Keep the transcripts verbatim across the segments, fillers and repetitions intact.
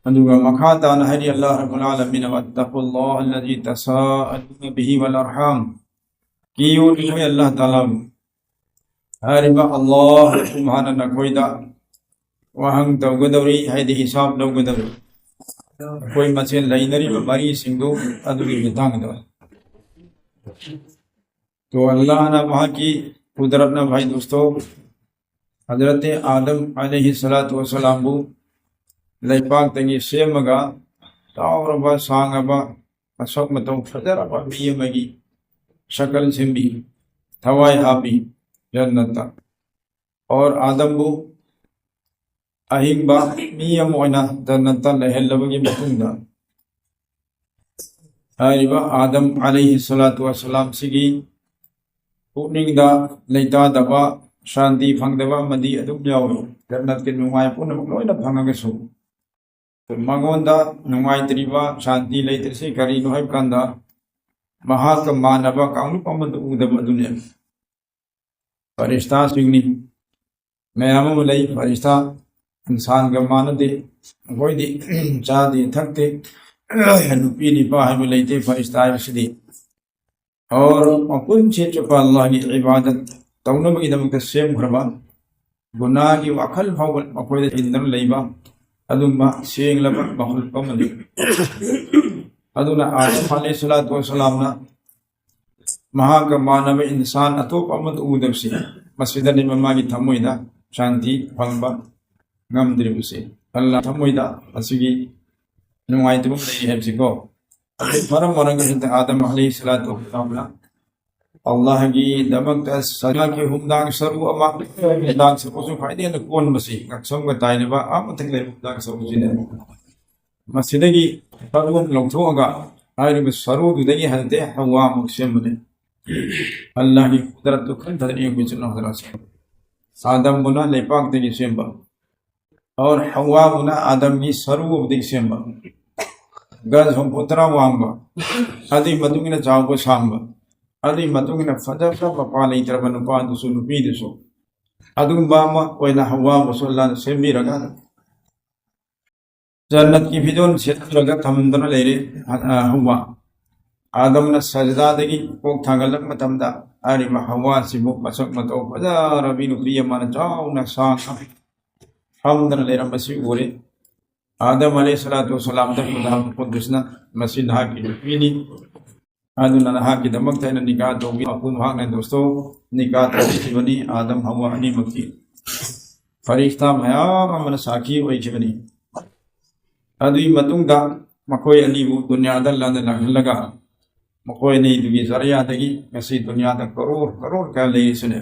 ꯑꯗꯨꯒ ꯃꯈꯥ ꯇꯥꯅ ꯍꯥꯏꯔꯤ ꯑꯜꯂꯥꯍ ꯔꯕꯨꯜ ꯑꯥꯂꯃꯤꯟ, "ꯋꯠꯇꯈꯨꯜꯂꯥꯍ ꯑꯜꯂꯖꯤ ꯇꯁꯥꯑꯂꯨꯅ ꯕꯤꯍꯤ ꯋꯜ ꯑꯔꯍꯥꯝ"꯫ ꯀꯤꯌꯨ ꯅꯈꯣꯏ ꯑꯜꯂꯥꯍ ꯇꯥꯂꯥꯕꯨ꯫ ꯍꯥꯏꯔꯤꯕ ꯑꯜꯂꯥꯍ ꯁꯨꯕꯍꯥꯅ ꯅꯈꯣꯏꯗ ꯋꯥꯍꯪ ꯇꯧꯒꯗꯧꯔꯤ, ꯍꯥꯏꯗꯤ ꯍꯤꯁꯥꯕ ꯂꯧꯒꯗꯧꯔꯤ꯫ ꯑꯩꯈꯣꯏ ꯃꯁꯦꯟ ꯂꯩꯅꯔꯤꯕ ꯃꯔꯤꯁꯤꯡꯗꯨ ꯑꯗꯨꯒꯤ ꯃꯇꯥꯡꯗ꯫ ꯇꯣ ꯑꯜꯂꯥꯍꯅ ꯃꯍꯥꯛꯀꯤ ꯀꯨꯗꯔꯠꯅ, ꯚꯥꯏ ꯗꯣꯁꯇꯣ, ꯍꯖꯔꯠ ꯑꯥꯗꯝ ꯑꯂꯩꯍꯤ ꯁꯂꯥꯇꯨ ꯋꯁꯂꯥꯝꯕꯨ ꯂꯩꯄꯥꯛꯇꯒꯤ ꯁꯦꯝꯃꯒ ꯆꯥꯎꯔꯕ, ꯁꯥꯡꯉꯕ, ꯃꯁꯛ ꯃꯇꯧ ꯐꯖꯔꯕ ꯃꯤ ꯑꯃꯒꯤ ꯁꯀꯜ ꯁꯦꯝꯕꯤ, ꯊꯋꯥꯏ ꯍꯥꯞꯄꯤ ꯖꯟꯅꯠꯇ꯫ ꯑꯣꯔ ꯑꯥꯗꯝꯕꯨ ꯑꯍꯤꯡꯕ ꯃꯤ ꯑꯃ ꯑꯣꯏꯅ ꯖꯟꯅꯠꯇ ꯂꯩꯍꯜꯂꯕꯒꯤ ꯃꯇꯨꯡꯗ, ꯍꯥꯏꯔꯤꯕ ꯑꯥꯗꯝ ꯑꯂꯩꯍꯤ ꯁꯂꯥꯇꯨ ꯋꯁꯂꯥꯝꯁꯤꯒꯤ ꯄꯨꯛꯅꯤꯡꯗ ꯂꯩꯇꯥꯗꯕ, ꯁꯥꯟꯇꯤ ꯐꯪꯗꯕ ꯑꯃꯗꯤ ꯑꯗꯨꯝ ꯌꯥꯎꯏ꯫ ꯖꯟꯅꯠꯀꯤ ꯅꯨꯡꯉꯥꯏ ꯄꯨꯝꯅꯃꯛ ꯂꯣꯏꯅ ꯐꯪꯉꯒꯁꯨ, ꯃꯉꯣꯟꯗ ꯅꯨꯡꯉꯥꯏꯇ꯭ꯔꯤꯕ, ꯁꯥꯟꯇꯤ ꯂꯩꯇ꯭ꯔꯤꯁꯤ ꯀꯔꯤꯅꯣ ꯍꯥꯏꯕ ꯀꯥꯟꯗ, ꯃꯍꯥꯛꯀ ꯃꯥꯟꯅꯕ ꯀꯥꯡꯂꯨꯞ ꯑꯃꯗ ꯎꯗꯕ ꯑꯗꯨꯅꯦ꯫ ꯐꯔꯤꯁꯇꯥꯁꯤꯡꯅꯤ, ꯃꯌꯥꯝ ꯑꯃ ꯂꯩ꯫ ꯐꯔꯤꯁꯇꯥ ꯏꯟꯁꯥꯟꯒ ꯃꯥꯟꯅꯗꯦ꯫ ꯑꯩꯈꯣꯏꯗꯤ ꯆꯥꯗꯦ, ꯊꯛꯇꯦ, ꯅꯨꯄꯤ ꯅꯨꯄꯥ ꯍꯥꯏꯕ ꯂꯩꯇꯦ ꯐꯔꯤꯁꯇꯥ ꯍꯥꯏꯕꯁꯤꯗꯤ꯫ ꯑꯣꯔ ꯃꯄꯨꯟꯁꯤ ꯆꯨꯞꯄ ꯑꯜꯂꯥꯍꯒꯤ ꯏꯕꯥꯗꯠ ꯇꯧꯅꯕꯒꯤꯗꯃꯛꯇ ꯁꯦꯝꯈ꯭ꯔꯕ, ꯒꯨꯅꯥꯒꯤ ꯋꯥꯈꯜ ꯐꯥꯎꯕ ꯃꯈꯣꯏꯗ ꯏꯟꯗꯨꯅ ꯂꯩꯕ ꯑꯗꯨꯒꯨꯝꯕ ꯁꯦꯡꯂꯕ ꯃꯈꯜ ꯑꯃꯅꯤ꯫ ꯑꯗꯨꯅ ꯑꯥꯗꯝ ꯑꯂꯩꯍꯤ ꯁꯂꯥꯇꯨ ꯋꯁꯂꯥꯝꯅ ꯃꯍꯥꯛꯀ ꯃꯥꯟꯅꯕ ꯏꯟꯁꯥꯟ ꯑꯇꯣꯞꯄ ꯑꯃꯠꯇ ꯎꯗꯕꯁꯤ, ꯃꯁꯤꯗꯅꯤ ꯃꯃꯥꯒꯤ ꯊꯃꯣꯏꯗ ꯁꯥꯟꯇꯤ ꯐꯪꯕ ꯉꯝꯗ꯭ꯔꯤꯕꯁꯤ꯫ ꯑꯜꯂꯥꯍ ꯊꯃꯣꯏꯗ ꯑꯁꯤꯒꯤ ꯅꯨꯡꯉꯥꯏꯇꯕ ꯂꯩ ꯍꯥꯏꯕꯁꯤꯀꯣ꯫ ꯑꯗꯨ ꯃꯔꯝ ꯑꯣꯏꯔꯒ ꯍꯧꯖꯤꯛꯇ ꯑꯥꯗꯝ ꯑꯂꯩꯍꯤ ꯁꯂꯥꯇꯨ ꯋꯁꯂꯥꯝꯅ ꯑꯜꯂꯥꯍꯒꯤꯗꯃꯛꯇ ꯁꯖꯥꯒꯤ ꯍꯨꯝꯗꯥꯡ ꯁꯔꯨ ꯑꯃ, ꯍꯨꯝꯗꯥꯡ ꯁꯔꯨꯁꯨ ꯈ꯭ꯋꯥꯏꯗꯒꯤ ꯍꯦꯟꯅ ꯀꯣꯟꯕꯁꯤ, ꯉꯛꯁꯝꯒ ꯇꯥꯏꯅꯕ ꯑꯃꯊꯛ ꯂꯩꯕ ꯍꯨꯝꯗꯥꯡ ꯁꯔꯨꯁꯤꯅ꯫ ꯃꯁꯤꯗꯒꯤ ꯁꯔꯨ ꯑꯃ ꯂꯧꯊꯣꯛꯑꯒ ꯍꯥꯏꯔꯤꯕ ꯁꯔꯨꯗꯨꯗꯒꯤ ꯍꯧꯖꯤꯛꯇꯤ ꯍꯋꯥ ꯑꯃꯨꯛ ꯁꯦꯝꯕꯅꯤ꯫ ꯑꯜꯂꯥꯍꯒꯤ ꯀꯨꯗꯔꯠꯇꯨ ꯈꯟꯊꯗꯅ ꯌꯦꯡꯕꯤꯁꯨ ꯂꯧꯗꯔꯁꯤ꯫ ꯑꯥꯗꯝꯕꯨꯅ ꯂꯩꯄꯥꯛꯇꯒꯤ ꯁꯦꯝꯕ, ꯑꯣꯔ ꯍꯋꯥꯕꯨꯅ ꯑꯥꯗꯝꯒꯤ ꯁꯔꯨ ꯑꯃꯗꯒꯤ ꯁꯦꯝꯕ, ꯒꯖ ꯍꯨꯝꯐꯨ ꯇꯔꯥ ꯋꯥꯡꯕ, ꯑꯗꯨꯒꯤ ꯃꯇꯨꯡ ꯏꯟꯅ ꯆꯥꯎꯕ ꯁꯥꯡꯕ, ꯑꯗꯨꯒꯤ ꯃꯇꯨꯡ ꯏꯟꯅ ꯐꯖꯕ ꯃꯄꯥ ꯂꯩꯇ꯭ꯔꯕ ꯅꯨꯄꯥꯗꯨꯁꯨ ꯅꯨꯄꯤꯗꯨꯁꯨ, ꯑꯗꯨꯒꯨꯝꯕ ꯑꯃ ꯑꯣꯏꯅ ꯍꯋꯥꯕꯨꯁꯨ ꯑꯜꯂꯥꯍꯅ ꯁꯦꯝꯕꯤꯔꯒ ꯖꯟꯅꯠꯀꯤ ꯐꯤꯖꯣꯜ ꯁꯦꯠꯍꯜꯂꯒ ꯊꯝꯗꯨꯅ ꯂꯩꯔꯦ꯫ ꯑ, ꯍꯋꯥ꯫ ꯑꯥꯗꯝꯅ ꯁꯖꯗꯥꯗꯒꯤ ꯀꯣꯛ ꯊꯥꯡꯒꯠꯂꯛꯄ ꯃꯇꯝꯗ, ꯍꯥꯏꯔꯤꯕ ꯍꯋꯥꯁꯤꯕꯨ ꯃꯁꯛ ꯃꯇꯧ ꯐꯖꯔꯕꯤ ꯅꯨꯄꯤ ꯑꯃꯅ ꯆꯥꯎꯅ ꯁꯥꯡꯅ ꯐꯝꯗꯨꯅ ꯂꯩꯔꯝꯕꯁꯤ ꯎꯔꯦ꯫ ꯑꯥꯗꯝ ꯑꯂꯩꯍꯤ ꯁꯂꯥꯇꯨ ꯋꯁꯁꯂꯥꯝꯗ ꯈꯨꯗꯥ ꯈꯨꯗꯨꯁꯅ, "ꯃꯁꯤ ꯅꯍꯥꯛꯀꯤ ꯅꯨꯄꯤꯅꯤ, ꯑꯗꯨꯅ ꯅꯍꯥꯛꯀꯤꯗꯃꯛꯇ ꯑꯩꯅ ꯅꯤꯀꯥ ꯇꯧꯕꯤ", ꯃꯄꯨ ꯃꯍꯥꯛꯅ ꯗꯣꯁꯇꯣ ꯅꯤꯀꯥ ꯇꯧꯕꯤꯈꯤꯕꯅꯤ꯫ ꯑꯥꯗꯝ ꯍꯋꯥ ꯑꯅꯤꯃꯛꯀꯤ ꯐꯔꯤꯁꯇꯥ ꯃꯌꯥꯝ ꯑꯃꯅ ꯁꯥꯈꯤ ꯑꯣꯏꯈꯤꯕꯅꯤ꯫ ꯑꯗꯨꯒꯤ ꯃꯇꯨꯡꯗ ꯃꯈꯣꯏ ꯑꯅꯤꯕꯨ ꯗꯨꯅꯤꯌꯥꯗ ꯂꯥꯟꯗ ꯂꯥꯛꯍꯜꯂꯒ, ꯃꯈꯣꯏ ꯑꯅꯤꯗꯨꯒꯤ ꯖꯔꯤꯌꯥꯗꯒꯤ ꯉꯁꯤ ꯗꯨꯅꯤꯌꯥꯗ ꯀꯔꯣꯔ ꯀꯔꯣꯔ ꯀꯌꯥ ꯂꯩꯔꯤꯁꯤꯅꯦ꯫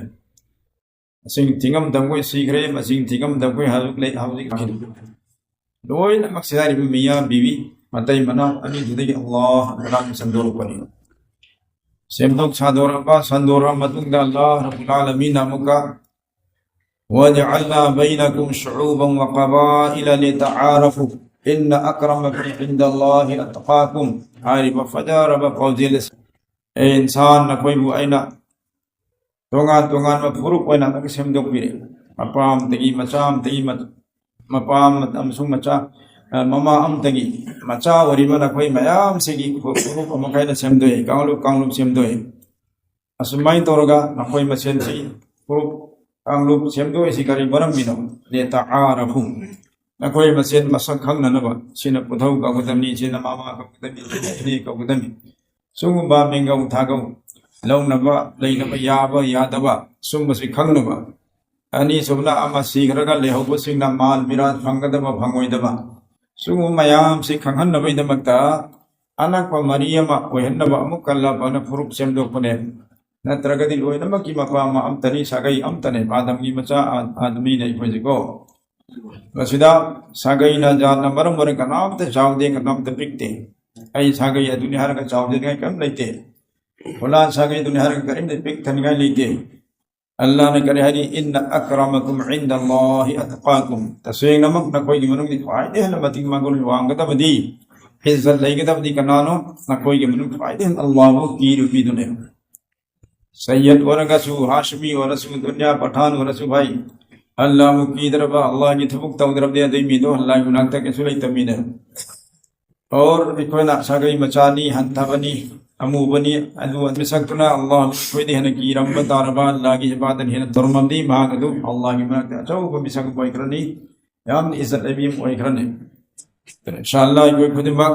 ꯃꯁꯤꯡ ꯊꯤꯉꯝꯗꯕꯈꯣꯏ ꯁꯤꯈ꯭ꯔꯦ, ꯃꯁꯤꯡ ꯊꯤꯉꯝꯗꯕꯈꯣꯏ ꯍꯧꯖꯤꯛ ꯂꯩ, ꯍꯧꯖꯤꯛ ꯂꯣꯏꯅꯃꯛꯁꯦ ꯍꯥꯏꯔꯤꯕ ꯃꯤꯌꯥꯝ ꯕꯤꯕꯤ ꯃꯇꯩ ꯃꯅꯥꯎ ꯑꯅꯤꯗꯨꯗꯒꯤ ꯑꯜꯂꯥꯍ ꯑꯃꯅ ꯁꯟꯗꯣꯔꯛꯄꯅꯤ꯫ ꯁꯦꯝꯗꯣꯛ ꯁꯥꯗꯣꯔꯛꯄ, ꯁꯟꯗꯣꯔꯛꯑ ꯃꯇꯨꯡꯗ ꯑꯜꯂꯥꯍ ꯔꯕꯨꯜ ꯑꯥꯂꯃꯤꯟꯅ ꯑꯃꯨꯛꯀ "وجعلنا بينكم شعوبا وقبائل لتعارفوا إن أكرمكم عند الله أتقاكم" ꯍꯥꯏꯔꯤꯕ ꯐꯖꯔꯕ ꯄꯥꯎꯖꯦꯜ ꯑꯁꯤ, "ꯑꯦ ꯏꯟꯁꯥꯟ, ꯅꯈꯣꯏꯕꯨ ꯑꯩꯅ ꯇꯣꯉꯥꯟ ꯇꯣꯉꯥꯟꯕ ꯐꯨꯔꯨꯞ ꯑꯣꯏꯅ ꯑꯃꯨꯛ ꯁꯦꯝꯗꯣꯛꯄꯤꯔꯦ꯫ ꯃꯄꯥ ꯑꯃꯗꯒꯤ ꯃꯆꯥ ꯑꯃꯗꯒꯤ ꯃ-, ꯃꯄꯥ ꯑꯃ ꯑꯃꯁꯨꯡ ꯃꯆꯥ, ꯑ, ꯃꯃꯥ ꯑꯃꯗꯒꯤ ꯃꯆꯥ ꯑꯣꯏꯔꯤꯕ ꯅꯈꯣꯏ ꯃꯌꯥꯝꯁꯤꯒꯤ ꯐꯨ-, ꯐꯨꯔꯨꯞ ꯑꯃꯈꯥꯏꯅ ꯁꯦꯝꯗꯣꯛꯑꯦ, ꯀꯥꯡꯂꯨꯞ ꯀꯥꯡꯂꯨꯞ ꯁꯦꯝꯗꯣꯛꯑꯦ꯫ ꯑꯁꯨꯃꯥꯏꯅ ꯇꯧꯔꯒ ꯅꯈꯣꯏ ꯃꯁꯦꯟꯁꯤ ꯐꯨꯔꯨꯞ ꯀꯥꯡꯂꯨꯞ ꯁꯦꯝꯗꯣꯛꯏꯁꯤ ꯀꯔꯤ ꯃꯔꯝꯒꯤꯅꯣ? ꯂꯤꯇꯥꯑꯥꯔꯐꯨ, ꯅꯈꯣꯏ ꯃꯁꯦꯟ ꯃꯁꯛ ꯈꯪꯅꯅꯕ, ꯁꯤꯅ ꯄꯨꯊꯧ ꯀꯧꯒꯗꯕꯅꯤ, ꯁꯤꯅ ꯃꯃꯥ ꯀꯧꯒꯗꯕꯅꯤ, ꯁꯤꯅ ꯏꯅꯦ ꯀꯧꯒꯗꯕꯅꯤ꯫ ꯁꯤꯒꯨꯝꯕ ꯃꯤꯡꯒꯧ ꯊꯥꯒꯧ ꯂꯧꯅꯕ, ꯂꯩꯅꯕ ꯌꯥꯕ ꯌꯥꯗꯕ, ꯁꯨꯝꯕꯁꯤ ꯈꯪꯅꯕ꯫ ꯑꯅꯤꯁꯨꯕꯅ ꯑꯃ ꯁꯤꯈ꯭ꯔꯒ ꯂꯩꯍꯧꯕꯁꯤꯡꯅ ꯃꯥꯜ ꯃꯤꯔꯥꯠ ꯐꯪꯒꯗꯕ ꯐꯪꯉꯣꯏꯗꯕ, ꯁꯤꯒꯨꯝꯕ ꯃꯌꯥꯝꯁꯤ ꯈꯪꯍꯟꯅꯕꯒꯤꯗꯃꯛꯇ ꯑꯅꯛꯄ ꯃꯔꯤ ꯑꯃ ꯑꯣꯏꯍꯟꯅꯕ ꯑꯃꯨꯛ ꯀꯜꯂꯕꯅ ꯐꯨꯔꯨꯞ ꯁꯦꯝꯗꯣꯛꯄꯅꯦ꯫ ꯅꯠꯇ꯭ꯔꯒꯗꯤ ꯂꯣꯏꯅꯃꯛꯀꯤ ꯃꯄꯥ ꯑꯃ ꯑꯝꯇꯅꯤ, ꯁꯥꯒꯩ ꯑꯝꯇꯅꯦ, ꯑꯥꯗꯝꯒꯤ ꯃꯆꯥ ꯑꯥ-, ꯑꯥꯗꯃꯤꯅꯦ ꯑꯩꯈꯣꯏꯁꯤꯀꯣ꯫ ꯃꯁꯤꯗ ꯁꯥꯒꯩꯅ ꯖꯥꯠꯅ ꯃꯔꯝ ꯑꯣꯏꯔꯒ ꯀꯅꯥꯝꯇ ꯆꯥꯎꯗꯦ, ꯀꯅꯥꯝꯇ ꯄꯤꯛꯇꯦ꯫ ꯑꯩ ꯁꯥꯒꯩ ꯑꯗꯨꯅꯤ ꯍꯥꯏꯔꯒ ꯆꯥꯎꯖꯅꯤꯡꯉꯥꯏ ꯀꯔꯤꯝ ꯂꯩꯇꯦ꯫ ꯐꯨꯂꯥꯟ ꯁꯥꯒꯩꯗꯨꯅꯤ ꯍꯥꯏꯔꯒ ꯀꯔꯤꯝꯇ ꯄꯤꯛ ꯊꯟꯅꯤꯡꯉꯥꯏ ꯂꯩꯇꯦ꯫ ꯑꯜꯂꯥꯍꯅ ꯀꯔꯤ ꯍꯥꯏꯔꯤ? "ꯏꯟꯅ ꯑꯀ꯭ꯔꯃꯀꯨꯝ ꯏꯟꯗꯜꯂꯥꯍꯤ ꯑꯠꯈꯥꯀꯨꯝ", ꯇꯁꯦꯡꯅꯃꯛ ꯅꯈꯣꯏꯒꯤ ꯃꯅꯨꯡꯗ ꯈ꯭ꯋꯥꯏꯗꯒꯤ ꯍꯦꯟꯅ ꯃꯇꯤꯛ ꯃꯒꯨꯟ ꯋꯥꯡꯒꯗꯕꯗꯤ, ꯏꯖꯠ ꯂꯩꯒꯗꯕꯗꯤ ꯀꯅꯥꯅꯣ? ꯅꯈꯣꯏꯒꯤ ꯃꯅꯨꯡ ꯈ꯭ꯋꯥꯏꯗꯒꯤ ꯍꯦꯟꯅ ꯑꯜꯂꯥꯍꯕꯨ ꯀꯤꯔꯤꯕ ꯃꯤꯗꯨꯅꯦ꯫ ꯁꯩꯌꯗ ꯑꯣꯏꯔꯒꯁꯨ, ꯍꯥꯁꯃꯤ ꯑꯣꯏꯔꯁꯨ, ꯗꯨꯅꯤꯌꯥ ꯄꯊꯥꯟ ꯑꯣꯏꯔꯁꯨ, ꯚꯥꯏ, ꯑꯜꯂꯥꯍꯕꯨ ꯀꯤꯗ꯭ꯔꯕ, ꯑꯜꯂꯥꯍꯒꯤ ꯊꯕꯛ ꯇꯧꯗ꯭ꯔꯕꯗꯤ ꯑꯗꯨꯒꯤ ꯃꯤꯗꯣ ꯑꯜꯂꯥꯍꯒꯤ ꯃꯅꯥꯛꯇ ꯀꯩꯁꯨ ꯂꯩꯇꯕ ꯃꯤꯅꯦ꯫ ꯑꯣꯔ ꯑꯩꯈꯣꯏꯅ ꯁꯥꯒꯩ ꯃꯆꯥꯅꯤ, ꯍꯟꯊꯕꯅꯤ, ꯑꯃꯨꯕꯅꯤ, ꯑꯗꯨ ꯃꯤꯁꯛꯇꯨꯅ ꯑꯜꯂꯥꯍ ꯑꯩꯈꯣꯏꯗꯤ ꯍꯦꯟꯅ ꯀꯤꯔꯝꯕ ꯇꯥꯔꯕ, ꯑꯜꯂꯥꯍꯒꯤ ꯏꯕꯥꯗꯠ ꯍꯦꯟꯅ ꯇꯧꯔꯝꯃꯕꯗꯤ ꯃꯍꯥꯛ ꯑꯗꯨ ꯑꯜꯂꯥꯍꯒꯤ ꯃꯅꯥꯛꯇ ꯑꯆꯧꯕ ꯃꯤꯁꯛ ꯑꯃ ꯑꯣꯏꯈ꯭ꯔꯅꯤ, ꯌꯥꯝꯅ ꯏꯖꯠ ꯂꯩꯕꯤ ꯑꯃ ꯑꯣꯏꯈ꯭ꯔꯅꯤ꯫ ꯏꯟꯁꯥ ꯑꯜꯂꯥꯍ ꯑꯩꯈꯣꯏ ꯈꯨꯗꯤꯡꯃꯛ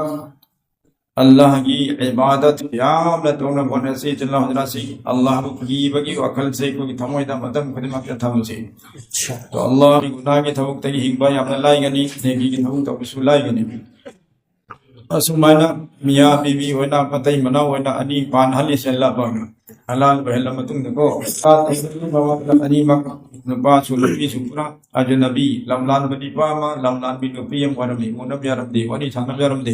ꯑꯜꯂꯥꯍꯒꯤ ꯏꯕꯥꯗꯠ ꯌꯥꯝꯅ ꯇꯧꯅꯕ ꯍꯣꯠꯅꯁꯤ꯫ ꯏꯆꯤꯜ ꯏꯅꯥꯎ ꯍꯖꯔꯥꯠꯁꯤ, ꯑꯜꯂꯥꯍꯕꯨ ꯀꯤꯕꯒꯤ ꯋꯥꯈꯜꯁꯦ ꯑꯩꯈꯣꯏꯒꯤ ꯊꯃꯣꯏꯗ ꯃꯇꯝ ꯈꯨꯗꯤꯡꯃꯛꯇ ꯊꯝꯁꯤ꯫ ꯑꯗꯣ ꯑꯜꯂꯥꯍꯒꯤ ꯒꯨꯅꯥꯒꯤ ꯊꯕꯛꯇꯒꯤ ꯍꯤꯡꯕ ꯌꯥꯝꯅ ꯂꯥꯏꯒꯅꯤ, ꯅꯦꯀꯤꯒꯤ ꯊꯕꯛ ꯇꯧꯕꯁꯨ ꯂꯥꯏꯒꯅꯤ꯫ ꯑꯁꯨꯃꯥꯏꯅ ꯃꯤꯌꯥ ꯕꯤꯕꯤ ꯑꯣꯏꯅ, ꯃꯇꯩ ꯃꯅꯥꯎ ꯑꯣꯏꯅ ꯑꯅꯤ ꯄꯥꯟꯍꯜꯂꯤꯁꯦ ꯂꯥꯞꯄꯒ ꯍꯂꯥꯜ ꯑꯣꯏꯍꯜꯂ ꯃꯇꯨꯡꯗꯀꯣ, ꯑꯅꯤꯃꯛ ꯅꯨꯄꯥꯁꯨ ꯅꯨꯄꯤꯁꯨ ꯄꯨꯔꯥ ꯑꯖꯅꯕꯤ, ꯂꯝꯂꯥꯟꯕ ꯅꯨꯄꯥ ꯑꯃ, ꯂꯝꯂꯥꯟꯕꯤ ꯅꯨꯄꯤ ꯑꯃ ꯑꯣꯏꯔꯝꯃꯤ, ꯎꯅꯕ ꯌꯥꯔꯝꯗꯦ, ꯋꯥꯔꯤ ꯁꯥꯟꯅꯕ ꯌꯥꯔꯝꯗꯦ꯫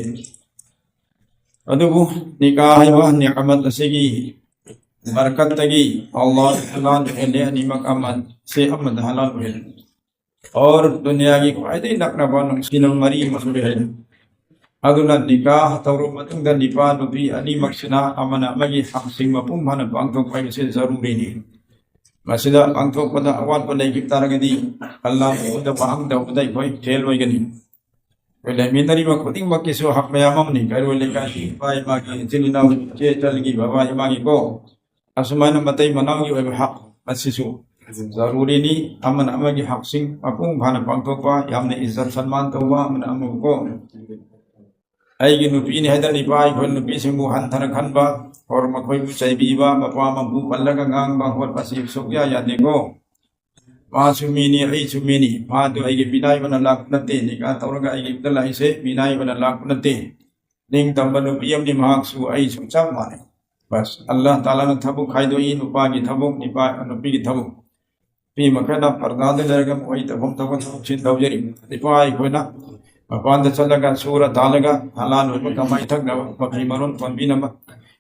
ꯑꯗꯨꯕꯨ ꯅꯤꯀꯥ ꯍꯥꯏꯕ ꯅꯤꯃꯠ ꯑꯁꯤꯒꯤ ꯕꯔꯀꯠꯇꯒꯤ ꯑꯜꯂꯥꯍ ꯍꯂꯥꯜ ꯑꯣꯏꯍꯜꯂꯦ, ꯑꯅꯤꯃꯛ ꯑꯃꯁꯦ ꯑꯃꯗ ꯍꯂꯥꯜ ꯑꯣꯏꯍꯜꯂꯦ꯫ ꯑꯣꯔ ꯗꯨꯅꯤꯌꯥꯒꯤ ꯈ꯭ꯋꯥꯏꯗꯒꯤ ꯅꯛꯅꯕ ꯅꯨꯡꯁꯤꯅꯕ ꯃꯔꯤ ꯑꯃꯁꯨ ꯂꯩꯍꯜꯂꯦ꯫ ꯑꯗꯨꯅ ꯅꯤꯀꯥ ꯇꯧꯔꯕ ꯃꯇꯨꯡꯗ ꯅꯤꯄꯥ ꯅꯨꯄꯤ ꯑꯅꯤꯃꯛꯁꯤꯅ ꯑꯃꯅ ꯑꯃꯒꯤ ꯍꯛꯁꯤꯡ ꯃꯄꯨꯡ ꯐꯥꯅ ꯄꯥꯡꯊꯣꯛꯄ ꯍꯥꯏꯕꯁꯤ ꯖꯔꯨꯔꯤꯅꯤ꯫ ꯃꯁꯤꯗ ꯄꯥꯡꯊꯣꯛꯄꯗ ꯑꯋꯥꯠꯄ ꯂꯩꯈꯤꯕ ꯇꯥꯔꯒꯗꯤ ꯑꯜꯂꯥꯍ ꯃꯉꯣꯟꯗ ꯋꯥꯍꯪ ꯇꯧꯕꯗ ꯑꯩꯈꯣꯏ ꯐꯦꯜ ꯑꯣꯏꯒꯅꯤ꯫ ꯑꯩꯈꯣꯏ ꯂꯩꯃꯤꯟꯅꯔꯤꯕ ꯈꯨꯗꯤꯡꯃꯛꯀꯤꯁꯨ ꯍꯛ ꯃꯌꯥꯝ ꯑꯃꯅꯤ꯫ ꯀꯩꯔꯣꯏ ꯂꯩꯀꯥꯏꯒꯤ ꯏꯄꯥ ꯏꯃꯥꯒꯤ, ꯏꯆꯤꯜ ꯏꯅꯥꯎꯒꯤ, ꯏꯆꯦ ꯏꯆꯜꯒꯤ, ꯕꯕꯥ ꯏꯃꯥꯒꯤ ꯀꯣ, ꯑꯁꯨꯃꯥꯏꯅ ꯃꯇꯩ ꯃꯅꯥꯎꯒꯤ ꯑꯣꯏꯕ ꯍꯛ ꯑꯁꯤꯁꯨ ꯖꯔꯨꯔꯤꯅꯤ꯫ ꯑꯃꯅ ꯑꯃꯒꯤ ꯍꯛꯁꯤꯡ ꯃꯄꯨꯡ ꯐꯥꯅ ꯄꯥꯡꯊꯣꯛꯄ, ꯌꯥꯝꯅ ꯏꯖꯠ ꯁꯟꯃꯥꯟ ꯇꯧꯕ, ꯑꯃꯅ ꯑꯃꯕꯨ ꯀꯣ, ꯑꯩꯒꯤ ꯅꯨꯄꯤꯅꯤ ꯍꯥꯏꯗꯅ ꯏꯄꯥ ꯑꯩꯈꯣꯏ ꯅꯨꯄꯤꯁꯤꯡꯕꯨ ꯍꯟꯊꯅ ꯈꯟꯕ, ꯑꯣꯔ ꯃꯈꯣꯏꯕꯨ ꯆꯩꯕꯤꯕ, ꯃꯄꯥ ꯃꯄꯨ ꯄꯜꯂꯒ ꯉꯥꯡꯕ ꯈꯣꯠꯄ ꯑꯁꯤ ꯁꯨꯛꯌꯥ ꯌꯥꯗꯦꯀꯣ꯫ ꯃꯥꯁꯨ ꯃꯤꯅꯤ, ꯑꯩꯁꯨ ꯃꯤꯅꯤ꯫ ꯃꯥꯗꯨ ꯑꯩꯒꯤ ꯃꯤꯅꯥꯏꯕꯅ ꯂꯥꯛꯄ ꯅꯠꯇꯦ, ꯅꯤꯀꯥ ꯇꯧꯔꯒ ꯑꯩꯒꯤ ꯌꯨꯝꯗ ꯂꯥꯛꯏꯁꯦ ꯃꯤꯅꯥꯏꯕꯅ ꯂꯥꯛꯄ ꯅꯠꯇꯦ꯫ ꯅꯤꯡꯇꯝꯕ ꯅꯨꯄꯤ ꯑꯃꯅꯤ ꯃꯍꯥꯛꯁꯨ, ꯑꯩꯁꯨ ꯆꯞ ꯃꯥꯟꯅꯩ꯫ ꯕꯁ, ꯑꯜꯂꯥꯍ ꯇꯥꯂꯥꯅ ꯊꯕꯛ ꯈꯥꯏꯗꯣꯛꯏ, ꯅꯨꯄꯥꯒꯤ ꯊꯕꯛ, ꯅꯤꯄꯥ-, ꯅꯨꯄꯤꯒꯤ ꯊꯕꯛ꯫ ꯅꯨꯄꯤ ꯃꯈꯩꯅ ꯄꯔꯗꯥꯗ ꯂꯩꯔꯒ ꯃꯈꯣꯏ ꯇꯧꯐꯝ ꯊꯣꯛꯄ ꯊꯕꯛꯁꯤꯡ ꯇꯧꯖꯔꯤ꯫ ꯅꯤꯄꯥ ꯑꯩꯈꯣꯏꯅ ꯃꯄꯥꯟꯗ ꯆꯠꯂꯒ ꯁꯨꯔ ꯇꯥꯜꯂꯒ ꯍꯂꯥꯜ ꯑꯣꯏꯕ ꯀꯃꯥꯏ ꯊꯛꯅꯕ ꯃꯐꯤ ꯃꯔꯣꯟ ꯊꯣꯟꯕꯤꯅꯕ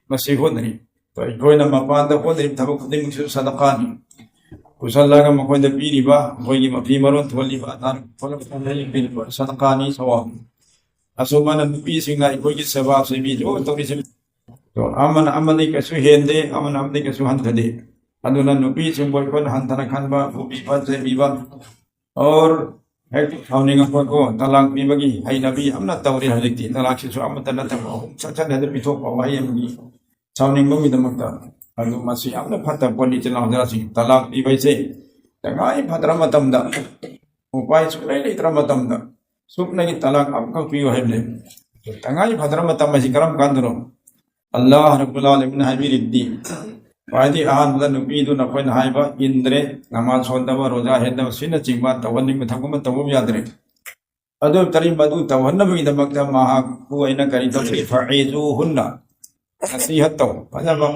ꯃꯁꯤ ꯍꯣꯠꯅꯔꯤ꯫ ꯑꯩꯈꯣꯏꯅ ꯃꯄꯥꯟꯗ ꯍꯣꯠꯅꯔꯤꯕ ꯊꯕꯛ ꯈꯨꯗꯤꯡꯃꯛꯁꯨ ꯁꯗꯀꯥꯅꯤ꯫ ꯄꯨꯁꯜꯂꯒ ꯃꯈꯣꯏꯗ ꯄꯤꯔꯤꯕ, ꯃꯈꯣꯏꯒꯤ ꯃꯐꯤ ꯃꯔꯣꯟ ꯊꯣꯜꯂꯤꯕ, ꯑꯅꯥ ꯄꯤꯔꯤꯕ ꯁꯗꯀꯥꯅꯤ, ꯁꯋꯥꯕꯅꯤ꯫ ꯑꯁꯨꯃꯥꯏꯅ ꯅꯨꯄꯤꯁꯤꯡꯅ ꯑꯩꯈꯣꯏꯒꯤ ꯁꯦꯕꯥ ꯁꯦꯕꯤ ꯂꯣꯏ ꯇꯧꯔꯤꯁꯦ꯫ ꯑꯗꯣ ꯑꯃꯅ ꯑꯃꯗꯤ ꯀꯩꯁꯨ ꯍꯦꯟꯗꯦ, ꯑꯃꯅ ꯑꯃꯗꯤ ꯀꯩꯁꯨ ꯍꯟꯊꯗꯦ꯫ ꯑꯗꯨꯅ ꯅꯨꯄꯤꯁꯤꯡꯕꯨ ꯑꯩꯈꯣꯏꯅ ꯍꯟꯊꯅ ꯈꯟꯕ, ꯐꯨꯕꯤꯕ, ꯆꯩꯕꯤꯕ, ꯑꯣꯔ ꯍꯦꯛ ꯁꯥꯎꯅꯤꯡꯉꯛꯄꯀꯣ, ꯇꯂꯥꯛ ꯄꯤꯕꯒꯤ ꯍꯩꯅꯕꯤ ꯌꯥꯝꯅ ꯇꯧꯔꯤ ꯍꯧꯖꯤꯛꯇꯤ꯫ ꯇꯂꯥꯛꯁꯤꯁꯨ ꯑꯃꯠꯇ ꯅꯠꯇꯕ, ꯑꯍꯨꯝ ꯁꯠ ꯁꯠ ꯍꯦꯛꯇ ꯄꯤꯊꯣꯛꯄ ꯋꯥꯍꯩ ꯑꯃꯒꯤ ꯁꯥꯎꯅꯤꯡꯕꯒꯤꯗꯃꯛꯇ꯫ ꯑꯗꯨ ꯃꯁꯤ ꯌꯥꯝꯅ ꯐꯠꯇꯕ ꯄꯣꯠꯅꯤ, ꯏꯆꯤꯜ ꯏꯅꯥꯎ ꯑꯣꯖꯥꯁꯤꯡ꯫ ꯇꯂꯥꯛ ꯄꯤꯕ ꯍꯥꯏꯁꯦ ꯇꯉꯥꯏ ꯐꯗ꯭ꯔ ꯃꯇꯝꯗ, ꯎꯄꯥꯏ ꯁꯨꯡꯂꯩ ꯂꯩꯇ꯭ꯔ ꯃꯇꯝꯗ ꯁꯨꯞꯅꯒꯤ ꯇꯂꯥꯛ ꯑꯃꯈꯛ ꯄꯤꯌꯨ ꯍꯥꯏꯕꯅꯦ꯫ ꯇꯉꯥꯏ ꯐꯗ꯭ꯔ ꯃꯇꯝ ꯍꯥꯏꯁꯤ ꯀꯔꯝ ꯀꯥꯟꯗꯅꯣ? ꯑꯜꯂꯥꯍ ꯔꯕꯨꯜ ꯑꯥꯂꯃꯤꯟ ꯍꯥꯏꯕꯤꯔꯤꯗꯤ, ꯈ꯭ꯋꯥꯏꯗꯒꯤ ꯑꯍꯥꯟꯕꯗ ꯅꯨꯄꯤꯗꯨ ꯅꯈꯣꯏꯅ ꯍꯥꯏꯕ ꯏꯟꯗ꯭ꯔꯦ, ꯅꯃꯥꯖ ꯁꯣꯟꯗꯕ, ꯔꯣꯖꯥ ꯍꯦꯟꯗꯕ, ꯁꯤꯅꯆꯤꯡꯕ ꯇꯧꯍꯟꯅꯤꯡꯕ ꯊꯛꯄ ꯇꯧꯕ ꯌꯥꯗ꯭ꯔꯦ꯫ ꯑꯗꯨ ꯇꯔꯤ ꯃꯗꯨ ꯇꯧꯍꯟꯅꯕꯒꯤꯗꯃꯛꯇ ꯃꯍꯥꯛꯄꯨ ꯑꯩꯅ ꯀꯔꯤ ꯇꯧꯒꯦ? ꯐꯑꯦꯖꯨꯍꯨꯟꯅ, ꯅꯁꯤꯍꯠ ꯇꯧ, ꯐꯖꯕ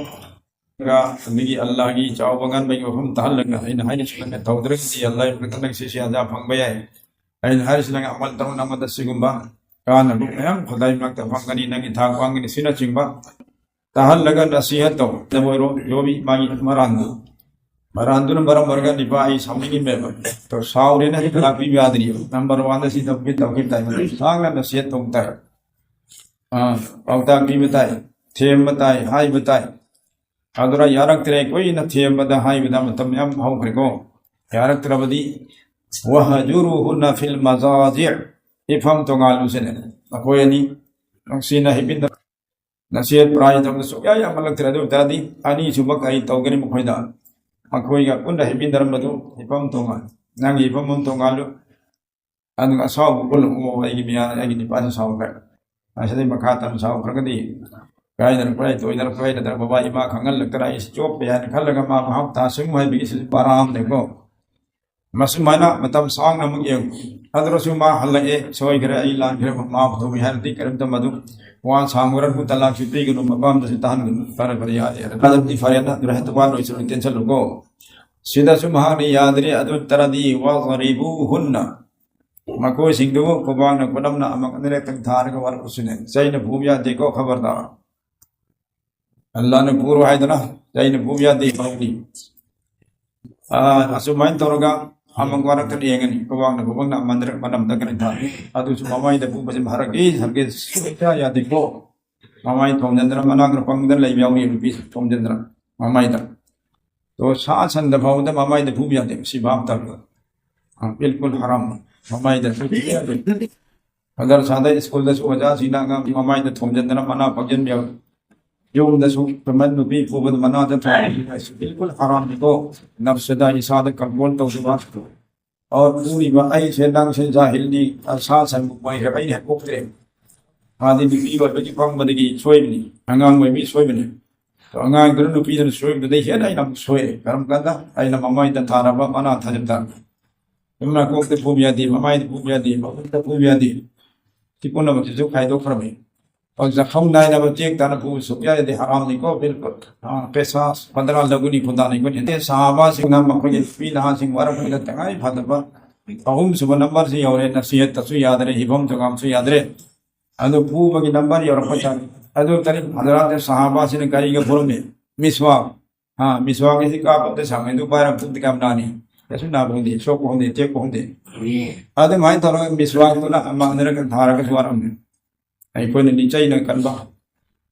ꯑꯗꯒꯤ ꯑꯜꯂꯥꯍꯒꯤ ꯆꯥꯎꯕ ꯉꯟꯕꯒꯤ ꯋꯥꯐꯝ ꯇꯥꯍꯜꯂꯒ ꯑꯩꯅ ꯍꯥꯏꯅ ꯁꯨꯃꯥꯏꯅ ꯇꯧꯗ꯭ꯔꯒꯗꯤ ꯑꯜꯂꯥꯍꯒꯤ ꯃꯊꯛꯇ ꯅꯪ ꯁꯤꯁꯦ ꯑꯖꯥ ꯐꯪꯕ ꯌꯥꯏ꯫ ꯑꯩꯅ ꯍꯥꯏꯔꯤꯁꯤ ꯅꯪ ꯑꯃꯜ ꯇꯧ, ꯅꯪꯉꯣꯟꯗ ꯁꯤꯒꯨꯝꯕ ꯀꯥꯟꯅꯕ ꯃꯌꯥꯝ ꯈꯨꯗꯥꯏ ꯃꯔꯛꯇ ꯐꯪꯒꯅꯤ, ꯅꯪꯒꯤ ꯊꯥꯛ ꯋꯥꯡꯒꯅꯤ, ꯁꯤꯅꯆꯤꯡꯕ ꯇꯥꯍꯜꯂꯒ ꯅꯁꯤꯍꯠ ꯇꯧ꯫ ꯅ ꯑꯣꯏꯔꯣ, ꯌꯣꯕꯤ ꯃꯥꯒꯤ ꯃꯔꯥꯟꯗꯨ, ꯃꯔꯥꯟꯗꯨꯅ ꯃꯔꯝ ꯑꯣꯏꯔꯒ ꯅꯤꯄꯥ ꯑꯩ ꯁꯥꯎꯅꯤꯡꯉꯤꯃꯦꯕ꯫ ꯇꯧ ꯁꯥꯎꯔꯦꯅ ꯍꯦꯛꯇ ꯂꯥꯛꯄꯤꯕ ꯌꯥꯗ꯭ꯔꯤꯕ꯫ ꯅꯝꯕꯔ ꯋꯥꯟꯗ ꯁꯤ ꯇꯧꯒꯦ ꯇꯧꯒꯦ ꯇꯥꯏ, ꯁꯥꯡꯅ ꯅꯁꯤꯍꯠ ꯇꯧ ꯇꯥꯏ꯫ ꯑꯥ, ꯄꯥꯎꯇꯥꯛ ꯄꯤꯕ ꯇꯥꯏ, ꯊꯦꯝꯕ ꯇꯥꯏ, ꯍꯥꯏꯕ ꯇꯥꯏ꯫ ꯑꯗꯨꯅ ꯌꯥꯔꯛꯇ꯭ꯔꯦ, ꯀꯨꯏꯅ ꯊꯦꯝꯕꯗ ꯍꯥꯏꯕꯗ ꯃꯇꯝ ꯌꯥꯝ ꯍꯧꯈ꯭ꯔꯦꯀꯣ꯫ ꯌꯥꯔꯛꯇ꯭ꯔꯕꯗꯤ "ꯋꯍꯖꯨꯔꯨꯍꯨꯟꯅ ꯐꯤꯜ ꯃꯖꯥꯖꯤꯑ", ꯏꯐꯝ ꯇꯣꯉꯥꯜꯂꯨꯁꯤꯅꯦ꯫ ꯃꯈꯣꯏ ꯑꯅꯤ ꯅꯨꯡꯁꯤꯅ ꯍꯤꯞꯃꯤꯟꯅ ꯅꯁꯤꯍꯠ ꯄ꯭ꯔꯥꯏ ꯇꯧꯕ ꯁꯨꯡꯌꯥ ꯌꯥꯝꯃꯜꯂꯛꯇ꯭ꯔꯦ꯫ ꯑꯗꯨ ꯑꯣꯏ ꯇꯥꯔꯗꯤ ꯑꯅꯤꯁꯨꯕ ꯀꯔꯤ ꯇꯧꯒꯅꯤ ꯃꯈꯣꯏꯗ? ꯃꯈꯣꯏꯒ ꯄꯨꯟꯅ ꯍꯤꯞꯃꯤꯟꯅꯔꯝꯕꯗꯨ ꯍꯤꯞꯐꯝ ꯇꯣꯉꯥꯜ, ꯅꯪꯒꯤ ꯍꯤꯞꯐꯝ ꯑꯃ ꯇꯣꯉꯥꯜꯂꯨ꯫ ꯑꯗꯨꯒ ꯑꯁꯥꯎꯕ ꯄꯨꯜꯂꯛꯑꯣ, ꯑꯩꯒꯤ ꯃꯌꯥ-, ꯑꯩꯒꯤ ꯅꯤꯄꯥꯁꯨ ꯁꯥꯎꯈ꯭ꯔꯦ꯫ ꯑꯁꯤꯗꯩ ꯃꯈꯥ ꯇꯥꯅ ꯁꯥꯎꯈ꯭ꯔꯒꯗꯤ ꯀꯥꯏꯗꯅ ꯀꯥꯏ ꯇꯣꯏꯗꯅ ꯀꯥꯏꯗꯅ ꯕꯕꯥ ꯏꯃꯥ ꯈꯪꯍꯜꯂꯛꯇꯅ ꯑꯩꯁꯤ ꯆꯣꯞꯄꯦ ꯍꯥꯏꯅ ꯈꯜꯂꯒ ꯃꯥ ꯃꯍꯥꯎ ꯇꯥꯁꯤꯡꯉꯨ ꯍꯥꯏꯕꯒꯤ ꯁꯤꯁꯨ ꯄꯔꯥ ꯑꯃꯅꯦꯀꯣ꯫ ꯃꯁꯨꯃꯥꯏꯅ ꯃꯇꯝ ꯁꯥꯡꯅ ꯑꯃꯨꯛ ꯌꯦꯡꯉꯨ꯫ ꯑꯗꯨꯔꯁꯨ ꯃꯥ ꯍꯜꯂꯛꯑꯦ, ꯁꯣꯏꯈ꯭ꯔꯦ, ꯑꯩ ꯂꯥꯟꯈ꯭ꯔꯦ, ꯃꯥ ꯄꯨꯊꯣꯛꯏ ꯍꯥꯏꯔꯗꯤ ꯀꯔꯤꯝꯇ ꯃꯗꯨ ꯋꯥ ꯁꯥꯡꯕꯔꯕꯨ ꯇꯂꯥꯛꯁꯨ ꯄꯤꯒꯅꯨ, ꯃꯄꯥꯝꯗꯁꯨ ꯇꯥꯍꯟꯒꯅꯨ꯫ ꯐꯔꯦ, ꯐꯔꯦ, ꯌꯥꯔꯦ, ꯌꯥꯔꯦ꯫ ꯑꯗꯨꯗꯤ ꯐꯔꯦꯅ ꯑꯗꯨ ꯍꯦꯛꯇ ꯋꯥ ꯂꯣꯏꯁꯤꯜꯂꯨ, ꯇꯦꯟꯁꯜꯂꯨꯀꯣ꯫ ꯁꯤꯗꯁꯨ ꯃꯍꯥꯛꯅ ꯌꯥꯗ꯭ꯔꯦ, ꯑꯗꯨ ꯇꯔꯗꯤ ꯋꯥꯒꯔꯤꯕꯨ ꯍꯨꯟꯅ꯫ ꯃꯈꯣꯏꯁꯤꯡꯗꯨꯕꯨ ꯈꯨꯕꯥꯛꯅ ꯈꯨꯅꯝꯅ ꯑꯃꯛ ꯑꯅꯤꯔꯛꯇꯪ ꯊꯥꯔꯒ ꯋꯥꯔꯛꯄꯁꯨꯅꯦ꯫ ꯆꯩꯅ ꯐꯨꯕ ꯌꯥꯗꯦꯀꯣ, ꯈꯕꯔꯗꯥꯔ꯫ ꯑꯜꯂꯥꯅ ꯐꯨꯔꯣ ꯍꯥꯏꯗꯅ ꯆꯩꯅ ꯐꯨꯕ ꯌꯥꯗꯦ, ꯐꯥꯎꯗꯤ꯫ ꯑꯥ, ꯑꯁꯨꯃꯥꯏꯅ ꯇꯧꯔꯒ ꯑꯃꯛ ꯋꯥꯔꯛꯇꯅ ꯌꯦꯡꯒꯅꯤ꯫ ꯈꯨꯕꯥꯛꯅ ꯈꯨꯕꯥꯛꯅ ꯑꯃꯛ ꯑꯅꯤꯔꯛ ꯃꯅꯝꯗ ꯀꯔꯤ ꯊꯥ꯫ ꯑꯗꯨꯁꯨ ꯃꯃꯥꯏꯗ ꯐꯨꯕꯁꯤ ꯍꯔꯒꯤꯁ, ꯍꯔꯒꯤꯁ ꯁꯨꯡꯌꯥ ꯌꯥꯗꯦꯀꯣ꯫ ꯃꯃꯥꯏ ꯊꯣꯝꯖꯤꯟꯗꯅ ꯃꯅꯥꯛꯅ ꯄꯪꯗꯅ ꯂꯩꯕ ꯌꯥꯎꯔꯤ, ꯅꯨꯄꯤ ꯊꯣꯝꯖꯤꯟꯗꯅ ꯃꯃꯥꯏꯗ꯫ ꯑꯗꯣ ꯁꯥ ꯁꯟꯗ ꯐꯥꯎꯕꯗ ꯃꯃꯥꯏꯗ ꯐꯨꯕ ꯌꯥꯗꯦ, ꯁꯤ ꯚꯥꯞ ꯇꯥꯕꯤꯌꯨ꯫ ꯑ, ꯕꯤꯜꯀꯨꯜ ꯍꯔꯥꯝ꯫ ꯃꯃꯥꯏꯗ ꯐꯨꯕ ꯌꯥꯗꯦ꯫ ꯃꯗꯔꯁꯥꯗ, ꯁ꯭ꯀꯨꯜꯗꯁꯨ ꯑꯣꯖꯥꯁꯤꯡꯅ ꯑꯉꯥꯡꯒꯤ ꯃꯃꯥꯏꯗ ꯊꯣꯝꯖꯤꯟꯗꯅ ꯃꯅꯥ ꯄꯪꯖꯟꯕ ꯌꯥꯎꯏ꯫ ꯌꯨꯝꯗꯁꯨ ꯀꯃꯟ ꯅꯨꯄꯤ ꯐꯨꯕꯗ ꯃꯅꯥꯗ ꯊꯣꯝꯖꯤꯟꯕ ꯍꯥꯏꯁꯤ ꯕꯤꯜꯀꯨꯜ ꯍꯔꯥꯝꯅꯤꯀꯣ꯫ ꯅꯐꯁꯗ ꯏꯁꯥꯗ ꯀꯟꯇ꯭ꯔꯣꯜ ꯇꯧꯗꯕ꯫ ꯑꯣꯔ ꯐꯨꯔꯤꯕ ꯑꯩꯁꯦ, ꯅꯪꯁꯦ ꯖꯥꯍꯤꯜꯅꯤ, ꯁꯥ ꯁꯟꯕꯨ ꯃꯣꯏꯈ꯭ꯔꯦ, ꯑꯩꯅ ꯍꯦꯛ ꯄꯣꯛꯇ꯭ꯔꯦ꯫ ꯃꯥꯗꯤ ꯅꯨꯄꯤ ꯑꯣꯏꯕꯒꯤ ꯄꯪꯕꯗꯒꯤ ꯁꯣꯏꯕꯅꯤ, ꯑꯉꯥꯡ ꯑꯣꯏꯕꯒꯤ ꯁꯣꯏꯕꯅꯤ꯫ ꯑꯗꯣ ꯑꯉꯥꯡꯗꯨꯅ ꯅꯨꯄꯤꯗꯨꯅ ꯁꯣꯏꯕꯗꯨꯗꯩ ꯍꯦꯟꯅ ꯑꯩꯅ ꯑꯃꯨꯛ ꯁꯣꯏꯔꯦ꯫ ꯀꯔꯝ ꯀꯥꯟꯗ? ꯑꯩꯅ ꯃꯃꯥꯏꯗ ꯊꯥꯔꯕ ꯃꯅꯥ ꯊꯥꯖꯤꯟ ꯇꯥꯔꯕ꯫ ꯃꯅꯥꯀꯣꯛꯇ ꯐꯨꯕ ꯌꯥꯗꯦ, ꯃꯃꯥꯏꯗ ꯐꯨꯕ ꯌꯥꯗꯦ, ꯃꯈꯨꯠꯇ ꯐꯨꯕ ꯌꯥꯗꯦ꯫ ꯁꯤ ꯄꯨꯝꯅꯃꯛꯁꯤꯁꯨ ꯈꯥꯏꯗꯣꯛꯈ꯭ꯔꯕꯅꯤ꯫ ꯑꯗꯨ ꯆꯥꯛꯈꯥꯎ ꯅꯥꯏꯅꯕ ꯆꯦꯡ ꯇꯥꯅ ꯐꯨꯕ ꯁꯨꯛꯌꯥ ꯌꯥꯗꯦ, ꯍꯔꯥꯝꯅꯤꯀꯣ, ꯕꯤꯜꯀꯨꯜ꯫ ꯑꯥ, ꯄꯦꯁꯥꯁ ꯄꯟꯗ꯭ꯔꯥ ꯂꯒꯨꯅꯤ ꯈꯨꯗꯥꯅꯤꯀꯣ꯫ ꯑꯗꯩ ꯁꯍꯥꯕꯥꯁꯤꯡꯅ ꯃꯈꯣꯏꯒꯤ ꯅꯨꯄꯤ ꯅꯍꯥꯁꯤꯡ ꯋꯥꯔꯛꯄꯗ ꯇꯉꯥꯏ ꯐꯗꯕ ꯑꯍꯨꯝꯁꯨꯕ ꯅꯝꯕꯔꯁꯤ ꯌꯧꯔꯦ, ꯅꯁꯤꯍꯠꯇꯁꯨ ꯌꯥꯗ꯭ꯔꯦ, ꯍꯤꯐꯝ ꯊꯨꯒꯥꯝꯁꯨ ꯌꯥꯗ꯭ꯔꯦ꯫ ꯑꯗꯨ ꯐꯨꯕꯒꯤ ꯅꯝꯕꯔ ꯌꯧꯔꯛꯄ ꯇꯥꯔꯦ꯫ ꯑꯗꯨ ꯇꯔꯦꯠ ꯍꯖꯔꯥꯠ ꯁꯍꯥꯕꯥꯁꯤꯅ ꯀꯔꯤꯒ ꯐꯨꯔꯝꯃꯤ? ꯃꯤꯁꯋꯥꯛ꯫ ꯍꯥ, ꯃꯤꯁꯋꯥꯛ ꯑꯁꯤ ꯀꯥꯞꯄꯗ ꯁꯥꯡꯉꯩꯗꯨ ꯄꯥꯏꯔꯒ ꯐꯨꯕꯗꯤ ꯀꯌꯥꯝ ꯅꯥꯅꯤ? ꯀꯩꯁꯨ ꯅꯥꯕ ꯍꯧꯗꯦ, ꯁꯣꯛꯄ ꯍꯧꯗꯦ, ꯇꯦꯛꯄ ꯍꯧꯗꯦ꯫ ꯑꯗꯨꯃꯥꯏꯅ ꯇꯧꯔꯒ ꯃꯤꯁꯋꯥꯛꯇꯨꯅ ꯑꯃ ꯑꯅꯤꯔꯛ ꯊꯥꯔꯒꯁꯨ ꯋꯥꯔꯝꯃꯤ꯫ ꯑꯩꯈꯣꯏꯅ ꯂꯤꯆꯩꯅ ꯀꯟꯕ,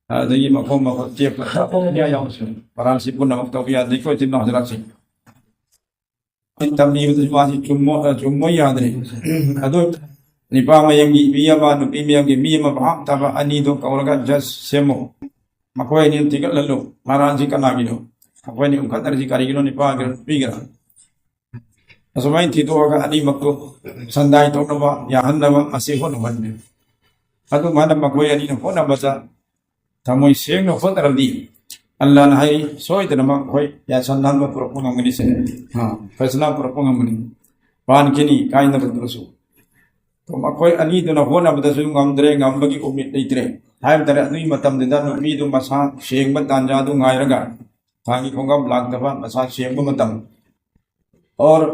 ꯑꯗꯒꯤ ꯃꯈꯣꯡ ꯃꯈꯨꯠ ꯇꯦꯛꯄ, ꯀꯌꯥ ꯌꯥꯎꯔꯁꯨ ꯄꯔꯥꯁꯤ ꯄꯨꯝꯅꯃꯛ ꯇꯧꯕ ꯌꯥꯗꯦ꯫ ꯑꯩꯈꯣꯏ ꯏꯆꯤꯟ ꯏꯅꯥꯎ ꯍꯖꯔꯥꯠꯁꯤꯡ ꯑꯩꯅ ꯇꯝꯕꯤꯕꯗꯁꯨ ꯃꯥꯁꯤ ꯆꯨꯝꯃꯣ-, ꯑ, ꯆꯨꯝꯃꯣꯏ ꯌꯥꯗ꯭ꯔꯦ꯫ ꯑꯗꯨ ꯅꯨꯄꯥ ꯃꯌꯥꯝꯒꯤ ꯃꯤ ꯑꯃ, ꯅꯨꯄꯤ ꯃꯌꯥꯝꯒꯤ ꯃꯤ ꯑꯃ ꯚꯥꯞ ꯇꯥꯕ ꯑꯅꯤꯗꯣ ꯀꯧꯔꯒ ꯖꯁ ꯁꯦꯝꯃꯣ꯫ ꯃꯈꯣꯏ ꯑꯅꯤ ꯊꯤꯒꯠꯍꯜꯂꯨ꯫ ꯃꯔꯥꯟꯁꯤ ꯀꯅꯥꯒꯤꯅꯣ? ꯑꯩꯈꯣꯏꯅ ꯎꯈꯠꯅꯔꯤꯁꯤ ꯀꯔꯤꯒꯤꯅꯣ? ꯅꯨꯄꯥꯒꯤꯔ ꯅꯨꯄꯤꯒꯤꯔ? ꯑꯁꯨꯃꯥꯏꯅ ꯊꯤꯗꯣꯛꯑꯒ ꯑꯅꯤꯃꯛꯇꯣ ꯁꯟꯗꯥꯏ ꯇꯧꯅꯕ, ꯌꯥꯍꯟꯅꯕ ꯑꯁꯤ ꯍꯣꯠꯅꯍꯟꯕꯅꯤ꯫ ꯑꯗꯨꯃꯥꯏꯅ ꯃꯈꯣꯏ ꯑꯅꯤꯅ ꯍꯣꯠꯅꯕꯗ ꯊꯃꯣꯏ ꯁꯦꯡꯅ ꯍꯣꯠꯅꯔꯗꯤ, ꯑꯜꯂꯥꯅ ꯍꯥꯏ, ꯁꯣꯏꯗꯅꯃꯛ ꯑꯩꯈꯣꯏ ꯌꯥꯁꯟꯅꯍꯟꯕ ꯄꯨꯔꯛꯄ ꯉꯝꯒꯅꯤ ꯁꯤꯅꯤ꯫ ꯑꯥ, ꯐꯩꯁꯂꯥ ꯄꯨꯔꯛꯄ ꯉꯝꯒꯅꯤ꯫ ꯄꯥꯟꯈꯤꯅꯤ, ꯀꯥꯏꯅꯕꯗꯨꯅꯁꯨ꯫ ꯑꯗꯣ ꯃꯈꯣꯏ ꯑꯅꯤꯗꯨꯅ ꯍꯣꯠꯅꯕꯗꯁꯨ ꯉꯝꯗ꯭ꯔꯦ, ꯉꯝꯕꯒꯤ ꯎꯃꯤꯠ ꯂꯩꯇ꯭ꯔꯦ꯫ ꯍꯥꯏꯕ ꯇꯥꯔꯦ, ꯑꯗꯨꯒꯤ ꯃꯇꯝꯗꯨꯗ ꯅꯨꯄꯤꯗꯨ ꯃꯁꯥ ꯁꯦꯡꯕ ꯇꯥꯟꯖꯥꯗꯨ ꯉꯥꯏꯔꯒ, ꯊꯥꯒꯤ ꯈꯣꯡꯀꯥꯞ ꯂꯥꯛꯇꯕ, ꯃꯁꯥ ꯁꯦꯡꯕ ꯃꯇꯝ꯫ ꯑꯣꯔ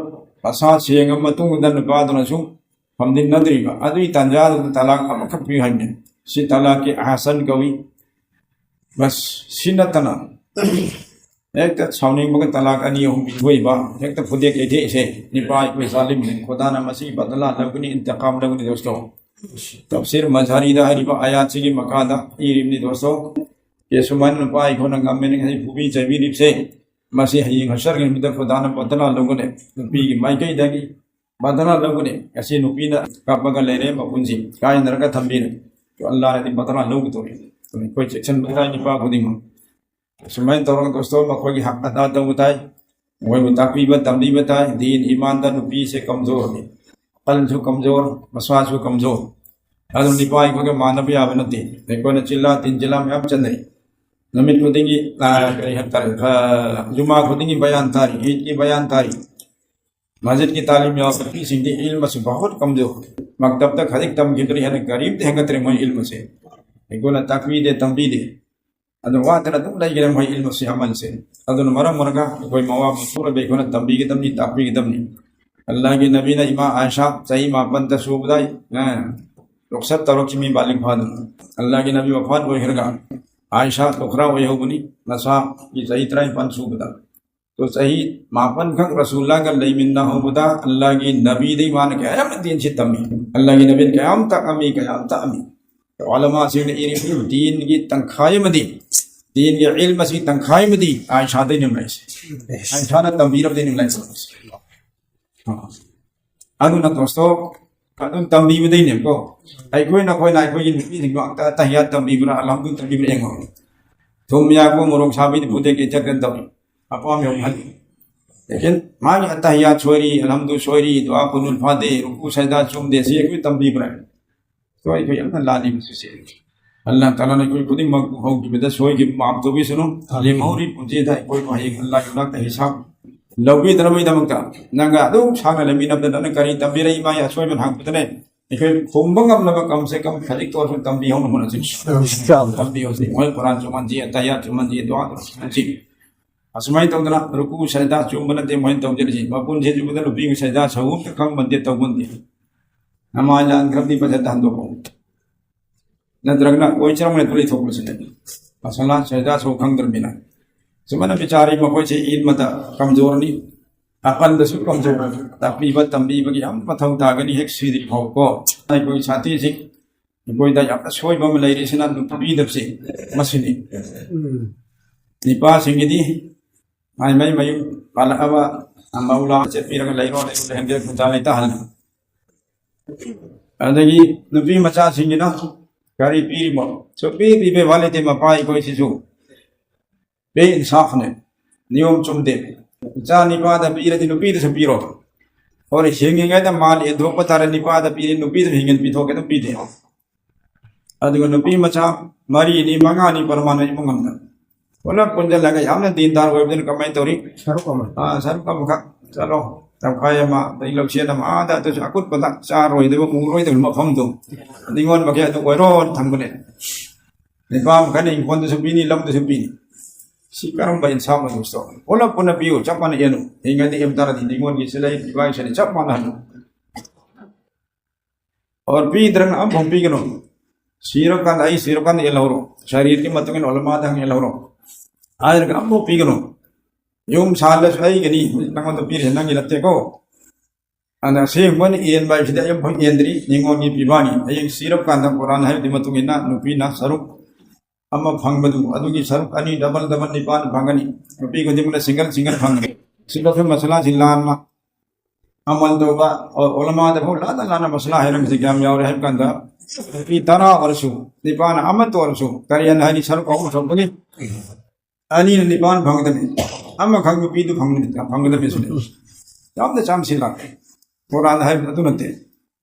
ꯃꯁꯥ ꯁꯦꯡꯉꯕ ꯃꯇꯨꯡꯗ ꯅꯨꯄꯥꯗꯨꯅꯁꯨ ꯐꯝꯖꯤꯟꯅꯗ꯭ꯔꯤꯕ, ꯑꯗꯨꯒꯤ ꯇꯥꯟꯖꯥꯗꯨꯗ ꯇꯂꯥꯛ ꯑꯃꯈꯛ ꯄꯤꯌꯨ ꯍꯥꯏꯕꯅꯤ꯫ ꯁꯤ ꯇꯂꯥꯛꯀꯤ ꯑꯍꯁꯟ ꯀꯧꯏ꯫ ꯕꯁ, ꯁꯤ ꯅꯠꯇꯅ ꯍꯦꯛꯇ ꯁꯥꯎꯅꯤꯡꯕꯒ ꯇꯂꯥꯛ ꯑꯅꯤ ꯑꯍꯨꯝ ꯄꯤꯊꯣꯛꯏꯕ, ꯍꯦꯛꯇ ꯐꯨꯗꯦꯛ ꯌꯩꯊꯦꯛꯏꯁꯦ, ꯅꯤꯄꯥ ꯑꯩꯈꯣꯏ ꯖꯥꯂꯤꯝꯅꯤ꯫ ꯈꯨꯗꯥꯅ ꯃꯁꯤ ꯕꯗꯂꯥ ꯂꯧꯒꯅꯤ, ꯏꯟꯇꯤꯀꯥꯝ ꯂꯧꯒꯅꯤ, ꯗꯣꯁꯇꯣ꯫ ꯇꯐꯁꯤꯔ ꯃꯖꯍꯔꯤꯗ ꯍꯥꯏꯔꯤꯕ ꯑꯥꯌꯥꯠꯁꯤꯒꯤ ꯃꯈꯥꯗ ꯏꯔꯤꯕꯅꯤ, ꯗꯣꯁꯇꯣ꯫ ꯀꯦꯁꯨꯃꯥꯏꯅ ꯅꯨꯄꯥ ꯑꯩꯈꯣꯏꯅ ꯉꯝꯃꯦꯅ ꯉꯁꯤ ꯐꯨꯕꯤ ꯆꯩꯕꯤꯔꯤꯕꯁꯦ, ꯃꯁꯤ ꯍꯌꯦꯡ ꯍꯁꯔꯒꯤ ꯅꯨꯃꯤꯠꯇ ꯈꯨꯗꯥꯅ ꯕꯗꯂꯥ ꯂꯧꯒꯅꯤ꯫ ꯅꯨꯄꯤꯒꯤ ꯃꯥꯏꯀꯩꯗꯒꯤ ꯕꯗꯂꯥ ꯂꯧꯒꯅꯤ꯫ ꯉꯁꯤ ꯅꯨꯄꯤꯅ ꯀꯥꯞꯄꯒ ꯂꯩꯔꯦ, ꯃꯄꯨꯟꯁꯤ ꯀꯥꯏꯅꯔꯒ ꯊꯝꯕꯤꯔꯦ꯫ ꯑꯗꯨ ꯑꯜꯂꯥꯅꯗꯤ ꯕꯗꯂꯥ ꯂꯧꯒꯗꯧꯔꯤ꯫ ꯑꯩꯈꯣꯏ ꯆꯦꯛꯁꯤꯟꯕ ꯇꯥꯏ, ꯅꯨꯄꯥ ꯈꯨꯗꯤꯡꯃꯛ꯫ ꯁꯨꯃꯥꯏꯅ ꯇꯧꯔꯒ ꯗꯣꯁꯇꯣ, ꯃꯈꯣꯏꯒꯤ ꯍꯛ ꯑꯗꯥ ꯇꯧꯕ ꯇꯥꯏ, ꯃꯈꯣꯏꯕꯨ ꯇꯥꯛꯄꯤꯕ ꯇꯝꯕꯤꯕ ꯇꯥꯏ꯫ ꯗꯤꯟ ꯏꯃꯥꯟꯗ ꯅꯨꯄꯤꯁꯦ ꯀꯝꯖꯣꯔꯅꯤ, ꯑꯀꯜꯁꯨ ꯀꯝꯖꯣꯔ, ꯃꯁꯥꯁꯨ ꯀꯝꯖꯣꯔ꯫ ꯑꯗꯨ ꯅꯨꯄꯥ ꯑꯩꯈꯣꯏꯒ ꯃꯥꯟꯅꯕ ꯌꯥꯕ ꯅꯠꯇꯦ꯫ ꯑꯩꯈꯣꯏꯅ ꯆꯤꯜꯂꯥ ꯇꯤꯟ ꯆꯤꯜꯂꯥ ꯃꯌꯥꯝ ꯆꯠꯅꯩ꯫ ꯅꯨꯃꯤꯠ ꯈꯨꯗꯤꯡꯒꯤ, ꯑ, ꯀꯔꯤ ꯍꯥꯏꯇꯥꯔꯦ, ꯑ, ꯖꯨꯃꯥ ꯈꯨꯗꯤꯡꯒꯤ ꯕꯌꯥꯟ ꯇꯥꯔꯤ, ꯏꯗꯀꯤ ꯕꯌꯥꯟ ꯇꯥꯔꯤ꯫ ꯃꯁꯖꯤꯗꯀꯤ ꯇꯥꯂꯤꯝ ꯌꯥꯎꯕ ꯅꯨꯄꯤꯁꯤꯡꯗꯤ ꯏꯜꯃꯁꯤ ꯕꯍꯨꯠ ꯀꯝꯖꯣꯔ꯫ ꯃꯛꯇꯕꯇ ꯈꯖꯤꯛ ꯇꯝꯈꯤꯕꯗꯒꯤ ꯍꯦꯟꯅ ꯀꯔꯤꯝꯇ ꯍꯦꯟꯒꯠꯇ꯭ꯔꯦ ꯃꯣꯏ ꯏꯜꯃꯁꯦ꯫ ꯑꯩꯈꯣꯏꯅ ꯇꯥꯛꯄꯤꯗꯦ, ꯇꯝꯕꯤꯗꯦ꯫ ꯑꯗꯨ ꯋꯥꯠꯇꯅ ꯑꯗꯨꯝ ꯂꯩꯈ꯭ꯔꯦ ꯃꯣꯏ ꯏꯜꯃꯁꯤ ꯑꯃꯜꯁꯦ꯫ ꯑꯗꯨꯅ ꯃꯔꯝ ꯑꯣꯏꯔꯒ ꯑꯩꯈꯣꯏ ꯃꯋꯥ ꯃꯄꯨꯔꯣꯏꯕ ꯑꯩꯈꯣꯏꯅ ꯇꯝꯕꯤꯒꯗꯕꯅꯤ, ꯇꯥꯛꯄꯤꯒꯗꯕꯅꯤ꯫ ꯑꯜꯂꯥꯍꯒꯤ ꯅꯕꯤꯅ ꯏꯃꯥ ꯑꯥꯏꯁꯥ ꯆꯍꯤ ꯃꯥꯄꯟꯗ ꯁꯨꯕꯗ, ꯑ, ꯔꯨꯈꯁꯠ ꯇꯧꯔꯛꯈꯤꯕꯅꯤ ꯕꯥꯂꯤꯒ ꯐꯥꯗꯨꯅ꯫ ꯑꯜꯂꯥꯍꯒꯤ ꯅꯕꯤ ꯋꯐꯥꯠ ꯑꯣꯏꯈ꯭ꯔꯒ ꯑꯥꯏꯁꯥ ꯗꯣꯈ꯭ꯔꯥ ꯑꯣꯏꯍꯧꯕꯅꯤ, ꯃꯁꯥꯒꯤ ꯆꯍꯤ ꯇꯔꯥꯅꯤꯄꯥꯟ ꯁꯨꯕꯗ꯫ ꯑꯗꯣ ꯆꯍꯤ ꯃꯥꯄꯟꯈꯛ ꯔꯁꯨꯜꯂꯥꯒ ꯂꯩꯃꯤꯟꯅꯍꯧꯕꯗ ꯑꯜꯂꯥꯍꯒꯤ ꯅꯕꯤꯗꯩ ꯃꯥꯅ ꯀꯌꯥꯝ ꯗꯤꯟꯁꯤ ꯇꯝꯃꯤ, ꯑꯜꯂꯥꯍꯒꯤ ꯅꯕꯤꯅ ꯀꯌꯥꯝ ꯇꯥꯛꯑꯝꯃꯤ, ꯀꯌꯥꯝ ꯇꯥꯛꯑꯝꯃꯤ꯫ ꯎꯂꯃꯥꯁꯤꯡꯅ ꯏꯔꯤꯕ ꯗꯤꯟꯒꯤ ꯇꯪꯈꯥꯏ ꯑꯃꯗꯤ, ꯗꯤꯟꯒꯤ ꯏꯜꯃꯁꯤ ꯇꯪꯈꯥꯏ ꯑꯃꯗꯤ ꯑꯥꯏꯁꯥꯗꯩꯅꯦ ꯂꯩꯁꯦ꯫ ꯑꯥꯏꯁꯥꯅ ꯇꯝꯕꯤꯔꯕꯗꯩꯅꯦ ꯂꯩꯁꯦ꯫ ꯑꯗꯨꯅ ꯗꯣꯁꯇꯣ, ꯑꯗꯨꯝ ꯇꯝꯕꯤꯕꯗꯩꯅꯦꯕꯀꯣ꯫ ꯑꯩꯈꯣꯏꯅ, ꯑꯩꯈꯣꯏꯅ ꯑꯩꯈꯣꯏꯒꯤ ꯅꯨꯄꯤꯁꯤꯡꯗꯣ ꯑꯝꯇ ꯇꯍꯤꯌꯥꯠ ꯇꯝꯕꯤꯕ꯭ꯔꯥ, ꯑꯜꯍꯝꯗꯨ ꯇꯝꯕꯤꯕ꯭ꯔꯥ ꯌꯦꯡꯉꯣ꯫ ꯊꯨꯝ ꯌꯥꯛꯄ ꯃꯣꯔꯣꯛ ꯁꯥꯕꯤꯗꯤ ꯄꯨꯗꯦ ꯀꯩꯊꯛꯇ ꯇꯧꯏ꯫ ꯑꯄꯥꯝꯕ ꯌꯧꯍꯜꯂꯤ꯫ ꯂꯦꯀꯤꯟ ꯃꯥꯒꯤ ꯑꯇꯍꯤꯌꯥꯠ ꯁꯣꯏꯔꯤ, ꯑꯜꯍꯝꯗꯨ ꯁꯣꯏꯔꯤ, ꯗꯨꯑꯥ ꯀꯨꯅꯨꯠ ꯐꯥꯗꯦ, ꯔꯨꯀꯨ ꯁꯖꯗꯥ ꯆꯨꯝꯗꯦ, ꯁꯤ ꯑꯩꯈꯣꯏ ꯇꯝꯕꯤꯕ꯭ꯔꯥ? ꯁꯣꯏ ꯑꯩꯈꯣꯏ ꯌꯥꯝꯅ ꯂꯥꯜꯂꯤꯕꯁꯨ ꯁꯤ꯫ ꯑꯜꯂꯥꯍ ꯇꯥꯂꯥꯅ ꯑꯩꯈꯣꯏ ꯈꯨꯗꯤꯡꯃꯛ ꯍꯧꯈꯤꯕꯗ ꯁꯣꯏꯈꯤꯕ ꯃꯥꯐ ꯇꯧꯕꯤꯁꯅꯨ꯫ ꯂꯦꯝꯍꯧꯔꯤ ꯄꯨꯟꯁꯤꯗ ꯑꯩꯈꯣꯏ ꯍꯌꯦꯡ ꯑꯜꯂꯥꯍꯒꯤ ꯃꯅꯥꯛꯇ ꯍꯤꯁꯥꯕ ꯂꯧꯕꯤꯗꯅꯕꯒꯤꯗꯃꯛꯇ ꯅꯪꯒ ꯑꯗꯨꯝ ꯁꯥꯡꯅ ꯂꯩꯃꯤꯟꯅꯕꯗ ꯅꯪꯅ ꯀꯔꯤ ꯇꯝꯕꯤꯔꯛꯏ? ꯃꯥꯒꯤ ꯑꯁꯣꯏꯕꯅ ꯍꯪꯕꯗꯅꯦ꯫ ꯑꯩꯈꯣꯏ ꯈꯨꯝꯕ ꯉꯝꯂꯕ ꯀꯝꯁꯦ ꯀꯝ ꯈꯖꯤꯛꯇ ꯑꯣꯏꯔꯁꯨ ꯇꯝꯕꯤꯍꯧꯅꯕ ꯍꯣꯠꯅꯁꯤ꯫ ꯏꯟꯁꯥ ꯑꯜꯂꯥꯍ꯫ ꯇꯝꯕꯤꯍꯧꯁꯤ꯫ ꯃꯣꯏ ꯀꯨꯔꯥꯟ ꯆꯨꯝꯍꯟꯁꯤ, ꯑꯇꯍꯤꯌꯥꯠ ꯆꯨꯝꯍꯟꯁꯤ, ꯗꯨꯑꯥ ꯇꯧꯍꯟꯁꯤ꯫ ꯑꯁꯨꯃꯥꯏꯅ ꯇꯧꯗꯅ ꯔꯨꯀꯨ ꯁꯖꯗꯥ ꯆꯨꯝꯕ ꯅꯠꯇꯦ ꯃꯣꯏꯅ ꯇꯧꯖꯔꯤꯁꯤ꯫ ꯃꯄꯨꯟꯁꯤ ꯆꯨꯝꯕꯗ ꯅꯨꯄꯤꯒꯤ ꯁꯖꯗꯥ ꯁꯍꯨ ꯑꯝꯇ ꯈꯪꯕ ꯅꯠꯇꯦ, ꯇꯧꯕ ꯅꯠꯇꯦ꯫ ꯅꯃꯥꯏ ꯂꯥꯟꯈ꯭ꯔꯕꯗꯤ ꯐꯖꯅ ꯍꯟꯗꯣꯛꯑꯣ꯫ ꯅꯠꯇ꯭ꯔꯒꯅ ꯑꯣꯏ ꯆꯪꯕꯅ ꯂꯩꯊꯣꯛꯄꯁꯨ ꯅꯠꯇꯦ꯫ ꯃꯁꯂꯥ ꯁꯖꯗꯥ ꯁꯍꯨ ꯈꯪꯗ꯭ꯔꯕꯅꯤꯅ꯫ ꯁꯨꯃꯥꯏꯅ ꯕꯤꯆꯥꯔꯤ ꯃꯈꯣꯏꯁꯤ ꯏꯜꯃꯗ ꯀꯝꯖꯣꯔꯅꯤ꯫ ꯑꯀꯟꯗꯁꯨ ꯀꯝꯖꯣꯔ꯫ ꯇꯥꯛꯄꯤꯕ ꯇꯝꯕꯤꯕꯒꯤ ꯌꯥꯝ ꯃꯊꯧ ꯇꯥꯒꯅꯤ ꯍꯦꯛ ꯁꯤꯗ꯭ꯔꯤ ꯐꯥꯎꯀꯣ꯫ ꯑꯩꯈꯣꯏ ꯁꯥꯇꯤꯁꯤꯡ, ꯑꯩꯈꯣꯏꯗ ꯌꯥꯝꯅ ꯁꯣꯏꯕ ꯑꯃ ꯂꯩꯔꯤꯁꯤꯅ ꯅꯨꯄꯤꯗꯕꯁꯦ ꯃꯁꯤꯅꯤ꯫ ꯎꯝ꯫ ꯅꯨꯄꯥꯁꯤꯡꯒꯤꯗꯤ ꯃꯥꯏ ꯃꯩ ꯃꯌꯨꯝ ꯄꯥꯜꯂꯛꯑꯕ ꯃꯧꯂꯥ ꯆꯠꯄꯤꯔꯒ ꯂꯩꯔꯣ, ꯂꯩꯔꯣ, ꯂꯩꯍꯟꯒꯦ, ꯈꯨꯟꯖꯥ ꯂꯩꯇꯍꯟ꯫ ꯑꯗꯒꯤ ꯅꯨꯄꯤ ꯃꯆꯥꯁꯤꯡꯒꯤꯅ ꯀꯔꯤ ꯄꯤꯔꯤꯃꯣ? ꯁꯨꯄꯤ ꯄꯤꯕ ꯋꯥ ꯂꯩꯇꯦ, ꯃꯄꯥ ꯑꯩꯈꯣꯏꯁꯤꯁꯨ꯫ ꯕꯦ ꯏꯟꯁꯥꯐꯅꯦ, ꯅꯤꯌꯣꯝ ꯆꯨꯝꯗꯦ꯫ ꯏꯆꯥ ꯅꯤꯄꯥꯗ ꯄꯤꯔꯗꯤ ꯅꯨꯄꯤꯗꯁꯨ ꯄꯤꯔꯣ꯫ ꯍꯣꯔꯦꯟ ꯍꯤꯡꯉꯤꯉꯩꯗ ꯃꯥꯜ ꯌꯦꯟꯊꯣꯛꯄ ꯇꯥꯔꯦ, ꯅꯤꯄꯥꯗ ꯄꯤꯔꯤ, ꯅꯨꯄꯤꯗꯁꯨ ꯍꯤꯡꯒꯟ ꯄꯤꯊꯣꯛꯀꯦ, ꯑꯗꯨꯝ ꯄꯤꯗꯦ꯫ ꯑꯗꯨꯒ ꯅꯨꯄꯤ ꯃꯆꯥ ꯃꯔꯤꯅꯤ, ꯃꯉꯥꯅꯤ ꯄꯔꯃꯥꯟꯅ ꯏꯃꯨꯡ ꯑꯃꯗ ꯄꯨꯂꯞ ꯄꯨꯟꯁꯤꯜꯂꯒ ꯌꯥꯝꯅ ꯗꯤꯟꯗꯥꯔ ꯑꯣꯏꯕꯗꯨꯅ ꯀꯃꯥꯏꯅ ꯇꯧꯔꯤ? ꯁꯔꯨꯛ ꯑꯃ꯫ ꯑꯥ, ꯁꯔꯨꯛ ꯑꯃꯈꯛ ꯆꯠꯂꯣ, ꯇꯪꯈꯥꯏ ꯑꯃ, ꯑꯗꯩ ꯂꯧꯁꯦꯟ ꯑꯃ, ꯑꯥꯗ ꯑꯗꯨꯁꯨ ꯑꯀꯨꯠꯄꯗ ꯆꯥꯔꯣꯏꯗꯕ, ꯎꯔꯣꯏꯗꯕ ꯃꯐꯝꯗꯣ, ꯅꯤꯉꯣꯜ ꯃꯈꯩ ꯑꯗꯨ ꯑꯣꯏꯔꯣ ꯊꯝꯕꯅꯦ꯫ ꯅꯤꯄꯥ ꯃꯈꯩꯅ ꯏꯪꯈꯣꯜꯗꯁꯨ ꯄꯤꯅꯤ, ꯂꯧꯗꯁꯨ ꯄꯤꯅꯤ꯫ ꯁꯤ ꯀꯔꯝꯕ ꯏꯟꯁꯥꯐ ꯑꯣꯏꯕ ꯁ꯭ꯇꯣꯛ? ꯄꯨꯂꯞ ꯄꯨꯟꯅ ꯄꯤꯌꯨ, ꯆꯞ ꯃꯥꯟꯅ ꯌꯦꯟꯅꯨ꯫ ꯍꯤꯡꯉꯗꯤ ꯌꯦꯟ ꯇꯥꯔꯗꯤ ꯅꯤꯉꯣꯜꯒꯤ ꯁꯤꯂꯩ ꯏꯕꯥꯏꯁꯤꯅ ꯆꯞ ꯃꯥꯟꯅꯍꯜꯂꯨ꯫ ꯑꯣꯔ ꯄꯤꯗ꯭ꯔꯒꯅ ꯑꯝꯐꯥꯎ ꯄꯤꯒꯅꯨ꯫ ꯁꯤꯔꯀꯥꯟꯗ, "ꯑꯩ ꯁꯤꯔꯀꯥꯟꯗ ꯌꯦꯜꯍꯧꯔꯣ, ꯁꯔꯤꯔꯒꯤ ꯃꯇꯨꯡ ꯏꯟꯅ ꯑꯣꯂꯃꯥꯗ ꯍꯪ ꯌꯦꯜꯍꯧꯔꯣ" ꯍꯥꯏꯔꯒ ꯑꯝꯐꯥꯎ ꯄꯤꯒꯅꯨ꯫ ꯌꯨꯝ ꯁꯥꯍꯜꯂꯁꯨ ꯑꯩꯒꯤꯅꯤ, ꯍꯧꯖꯤꯛ ꯅꯪꯉꯣꯟꯗ ꯄꯤꯔꯤꯁꯦ ꯅꯪꯒꯤ ꯅꯠꯇꯦꯀꯣ꯫ ꯑꯗ ꯑꯁꯦꯡꯕ ꯑꯣꯏꯅ ꯌꯦꯟꯕ ꯍꯥꯏꯁꯤꯗꯤ ꯑꯩ ꯑꯃꯐꯥꯎ ꯌꯦꯟꯗ꯭ꯔꯤ, ꯅꯤꯉꯣꯜꯒꯤ ꯄꯤꯕꯥꯅꯤ꯫ ꯍꯌꯦꯡ ꯁꯤꯔꯀꯥꯟꯗ ꯀꯨꯔꯥꯟ ꯍꯥꯏꯕꯒꯤ ꯃꯇꯨꯡ ꯏꯟꯅ ꯅꯨꯄꯤꯅ ꯁꯔꯨꯛ ꯑꯃ ꯐꯪꯕꯗꯨ, ꯑꯗꯨꯒꯤ ꯁꯔꯨꯛ ꯑꯅꯤ, ꯗꯕꯜ ꯗꯕꯜ ꯅꯤꯄꯥꯟ ꯐꯪꯒꯅꯤ꯫ ꯅꯨꯄꯤ ꯈꯨꯗꯤꯡꯃꯛꯅ ꯁꯤꯡꯒꯜ ꯁꯤꯡꯒꯜ ꯐꯪꯒꯅꯤ꯫ ꯁꯤꯗꯁꯨ ꯃꯁꯂꯥꯁꯤ ꯂꯥꯟꯅ ꯑꯃꯜ ꯇꯧꯕ, ꯑꯣ, ꯑꯣꯂꯃꯥꯗ ꯐꯥꯎ ꯂꯥꯟꯅ ꯂꯥꯟꯅ ꯃꯁꯂꯥ ꯍꯥꯏꯔꯝꯃꯤꯁꯤ ꯀꯌꯥꯝ ꯌꯥꯎꯔꯦ ꯍꯥꯏꯕ ꯀꯥꯟꯗ, ꯅꯨꯄꯤ ꯇꯔꯥ ꯑꯣꯏꯔꯁꯨ, ꯅꯤꯄꯥꯅ ꯑꯃꯠꯇ ꯑꯣꯏꯔꯁꯨ, ꯀꯔꯤ ꯍꯥꯏꯅ ꯍꯥꯏꯅꯤ? ꯁꯔꯨꯛ ꯑꯍꯨꯝ ꯊꯣꯛꯄꯒꯤ ꯑꯅꯤꯅ ꯅꯤꯄꯥꯟ ꯐꯪꯒꯗꯕꯅꯤ, ꯑꯃꯈꯛ ꯅꯨꯄꯤꯗꯨ ꯐꯪꯒꯗꯕꯅꯤ, ꯐꯪꯒꯗꯕꯅꯤ ꯁꯤꯅꯤ꯫ ꯌꯥꯝꯅ ꯆꯥꯝꯁꯤꯜꯂꯛꯑꯦ꯫ ꯀꯨꯔꯥꯟꯗ ꯍꯥꯏꯕꯗꯨ ꯑꯗꯨ ꯅꯠꯇꯦ꯫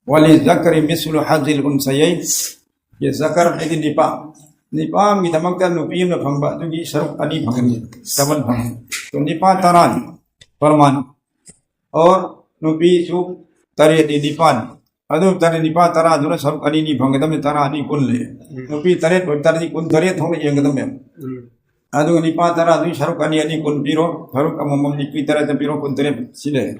"ꯋꯥꯂꯤ ꯖꯀꯔꯤ ꯃꯤꯁꯂꯨ ꯍꯥꯖꯤꯜ ꯎꯟꯁꯌꯩ"꯫ ꯌꯦ ꯖꯀꯔ ꯍꯥꯏꯗꯤ ꯅꯤꯄꯥ꯫ ꯅꯤꯄꯥꯒꯤꯗꯃꯛꯇ ꯅꯨꯄꯤ ꯑꯃꯅ ꯐꯪꯕ ꯑꯗꯨꯒꯤ ꯁꯔꯨꯛ ꯑꯅꯤ ꯐꯪꯒꯅꯤ, ꯗꯕꯜ ꯐꯪꯒꯅꯤ꯫ ꯑꯗꯨ ꯅꯤꯄꯥ ꯇꯔꯥꯅꯤ, ꯄꯔꯃꯥꯟ꯫ ꯑꯣꯔ ꯅꯨꯄꯤꯁꯨ ꯇꯔꯦꯠꯅꯤ, ꯅꯤꯄꯥꯟ꯫ ꯑꯗꯨ ꯇꯔꯦꯠ, ꯅꯤꯄꯥ ꯇꯔꯥꯗꯨꯅ ꯁꯔꯨꯛ ꯑꯅꯤ ꯑꯅꯤ ꯐꯪꯒꯗꯕꯅꯤ, ꯇꯔꯥ ꯑꯅꯤ ꯀꯨꯟ ꯂꯩ꯫ ꯎꯝ꯫ ꯅꯨꯄꯤ ꯇꯔꯦꯠ ꯑꯣꯏꯕ ꯇꯥꯔꯗꯤ ꯀꯨꯟ ꯇꯔꯦꯠ ꯊꯣꯛꯅ ꯌꯦꯡꯒꯗꯕꯅꯦꯕ꯫ ꯎꯝ꯫ ꯑꯗꯨꯒ ꯅꯤꯄꯥ ꯇꯔꯥꯗꯨꯒꯤ ꯁꯔꯨꯛ ꯑꯅꯤ ꯑꯅꯤ ꯀꯨꯟ ꯄꯤꯔꯣ, ꯁꯔꯨꯛ ꯑꯃꯃꯝ ꯅꯨꯄꯤ ꯇꯔꯦꯠꯇ ꯄꯤꯔꯣ, ꯀꯨꯟ ꯇꯔꯦꯠ ꯁꯤ ꯂꯩ꯫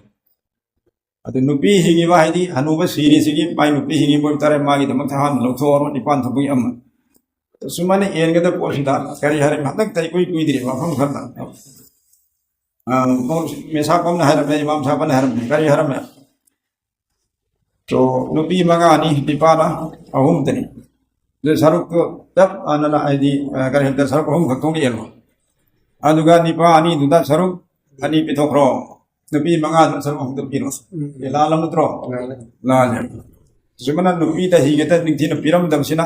ꯑꯗꯨ ꯅꯨꯄꯤ ꯍꯤꯡꯉꯤꯕ ꯍꯥꯏꯗꯤ ꯍꯅꯨꯕ ꯁꯤꯔꯤꯁꯤꯒꯤ ꯃꯥꯏ ꯅꯨꯄꯤ ꯍꯤꯡꯉꯤꯕ ꯑꯣꯏꯕ ꯇꯥꯔꯦ, ꯃꯥꯒꯤꯗꯃꯛꯇ ꯍꯥꯟꯅ ꯂꯧꯊꯣꯛꯑꯔꯣ, ꯅꯤꯄꯥꯟ ꯊꯣꯛꯄꯒꯤ ꯑꯃ꯫ ꯁꯨꯃꯥꯏꯅ ꯌꯦꯟꯒꯗꯕ ꯄꯣꯠꯁꯤꯗ ꯀꯔꯤ ꯍꯥꯏꯔꯦ? ꯍꯟꯗꯛꯇ ꯏꯀꯨꯏ ꯀꯨꯏꯗ꯭ꯔꯤ ꯃꯐꯝ ꯈꯔꯗ꯫ ꯑ, ꯃꯦꯁꯥꯞ ꯑꯃꯅ ꯍꯥꯏꯔꯝꯃꯦ, ꯏꯃꯥꯝ ꯁꯥꯍꯕꯅ ꯍꯥꯏꯔꯝꯃꯦ꯫ ꯀꯔꯤ ꯍꯥꯏꯔꯝꯃꯦ? ꯇꯣ, ꯅꯨꯄꯤ ꯃꯉꯥꯅꯤ, ꯅꯤꯄꯥꯅ ꯑꯍꯨꯝꯗꯅꯤ꯫ ꯑꯗꯨ ꯁꯔꯨꯛꯇꯣ ꯆꯞ ꯃꯥꯟꯅꯅ, ꯍꯥꯏꯗꯤ, ꯑ, ꯀꯔꯤ ꯍꯥꯏꯇꯥꯔꯦ, ꯁꯔꯨꯛ ꯑꯍꯨꯝ ꯈꯛꯇꯪ ꯌꯦꯜꯂꯣ꯫ ꯑꯗꯨꯒ ꯅꯤꯄꯥ ꯑꯅꯤꯗꯨꯗ ꯁꯔꯨꯛ ꯑꯅꯤ ꯄꯤꯊꯣꯛꯈ꯭ꯔꯣ, ꯅꯨꯄꯤ ꯃꯉꯥꯗꯨꯅ ꯁꯔꯨꯛ ꯑꯍꯨꯝꯗ ꯄꯤꯔꯣ꯫ ꯑꯦ, ꯂꯥꯜꯂꯕ ꯅꯠꯇ꯭ꯔꯣ? ꯂꯥꯜꯂꯦ꯫ ꯁꯨꯃꯥꯏꯅ ꯅꯨꯄꯤꯗ ꯍꯤꯒꯦꯇ ꯅꯤꯡꯊꯤꯅ ꯄꯤꯔꯝꯗꯕꯁꯤꯅ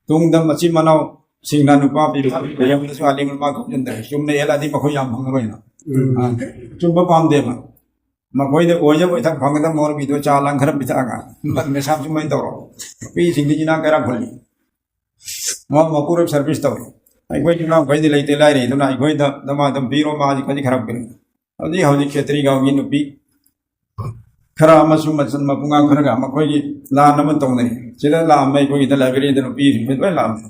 ꯇꯨꯡꯗ ꯃꯆꯤꯟ ꯃꯅꯥꯎꯁꯤꯡꯅ ꯅꯨꯄꯥ ꯄꯤꯕ ꯂꯩꯔꯝꯕꯗꯁꯨ ꯑꯂꯤꯡ ꯃꯥ ꯈꯣꯝꯖꯤꯟꯗ꯭ꯔꯦ꯫ ꯆꯨꯝꯅ ꯍꯦꯜꯂꯗꯤ ꯃꯈꯣꯏ ꯌꯥꯝ ꯐꯪꯉꯔꯣꯏꯅ꯫ ꯑ, ꯆꯨꯝꯕ ꯄꯥꯝꯗꯦꯕ꯫ ꯃꯈꯣꯏꯗ ꯑꯣꯏꯖꯕ ꯑꯣꯏꯊꯛ ꯐꯪꯒꯗꯕ ꯃꯣꯔꯕꯤꯗꯣ ꯆꯥ ꯂꯥꯡ ꯈꯔ ꯄꯤꯊꯛꯑꯒ ꯃꯦꯁꯥꯞ ꯁꯨꯃꯥꯏꯅ ꯇꯧꯔꯣ꯫ ꯅꯨꯄꯤꯁꯤꯡꯗꯤ ꯏꯅꯥꯛ ꯀꯩꯔꯥꯛ ꯈꯨꯜꯂꯤ꯫ ꯃꯥ ꯃꯄꯨꯔꯣꯏꯕ ꯁꯔꯚꯤꯁ ꯇꯧꯔꯤ꯫ ꯑꯩꯈꯣꯏ ꯏꯅꯥꯎꯈꯩꯗꯤ ꯂꯩꯇꯦ ꯂꯥꯏꯔꯦ, ꯑꯗꯨꯅ ꯑꯩꯈꯣꯏꯗ ꯗꯃꯥ ꯑꯗꯨꯝ ꯄꯤꯔꯣ, ꯃꯥꯁꯤ ꯈꯖꯤꯛ ꯈꯔ ꯄꯤꯔꯣ꯫ ꯍꯧꯖꯤꯛ ꯍꯧꯖꯤꯛ ꯈꯦꯇ꯭ꯔꯤꯒꯥꯎꯒꯤ ꯅꯨꯄꯤ ꯈꯔ ꯑꯃꯁꯨꯡ ꯃꯆꯟ ꯃꯄꯨꯡꯉꯥ ꯈꯔꯒ ꯃꯈꯣꯏꯒꯤ ꯂꯥꯟ ꯑꯃ ꯇꯧꯅꯔꯤ꯫ ꯁꯤꯗ ꯂꯥꯛꯑꯝꯃꯦ ꯑꯩꯈꯣꯏꯒꯤꯗ ꯂꯥꯏꯕ꯭ꯔꯦꯔꯤꯗ ꯅꯨꯄꯤꯁꯤꯡꯁꯦ ꯂꯣꯏ ꯂꯥꯛꯑꯝꯃꯦ꯫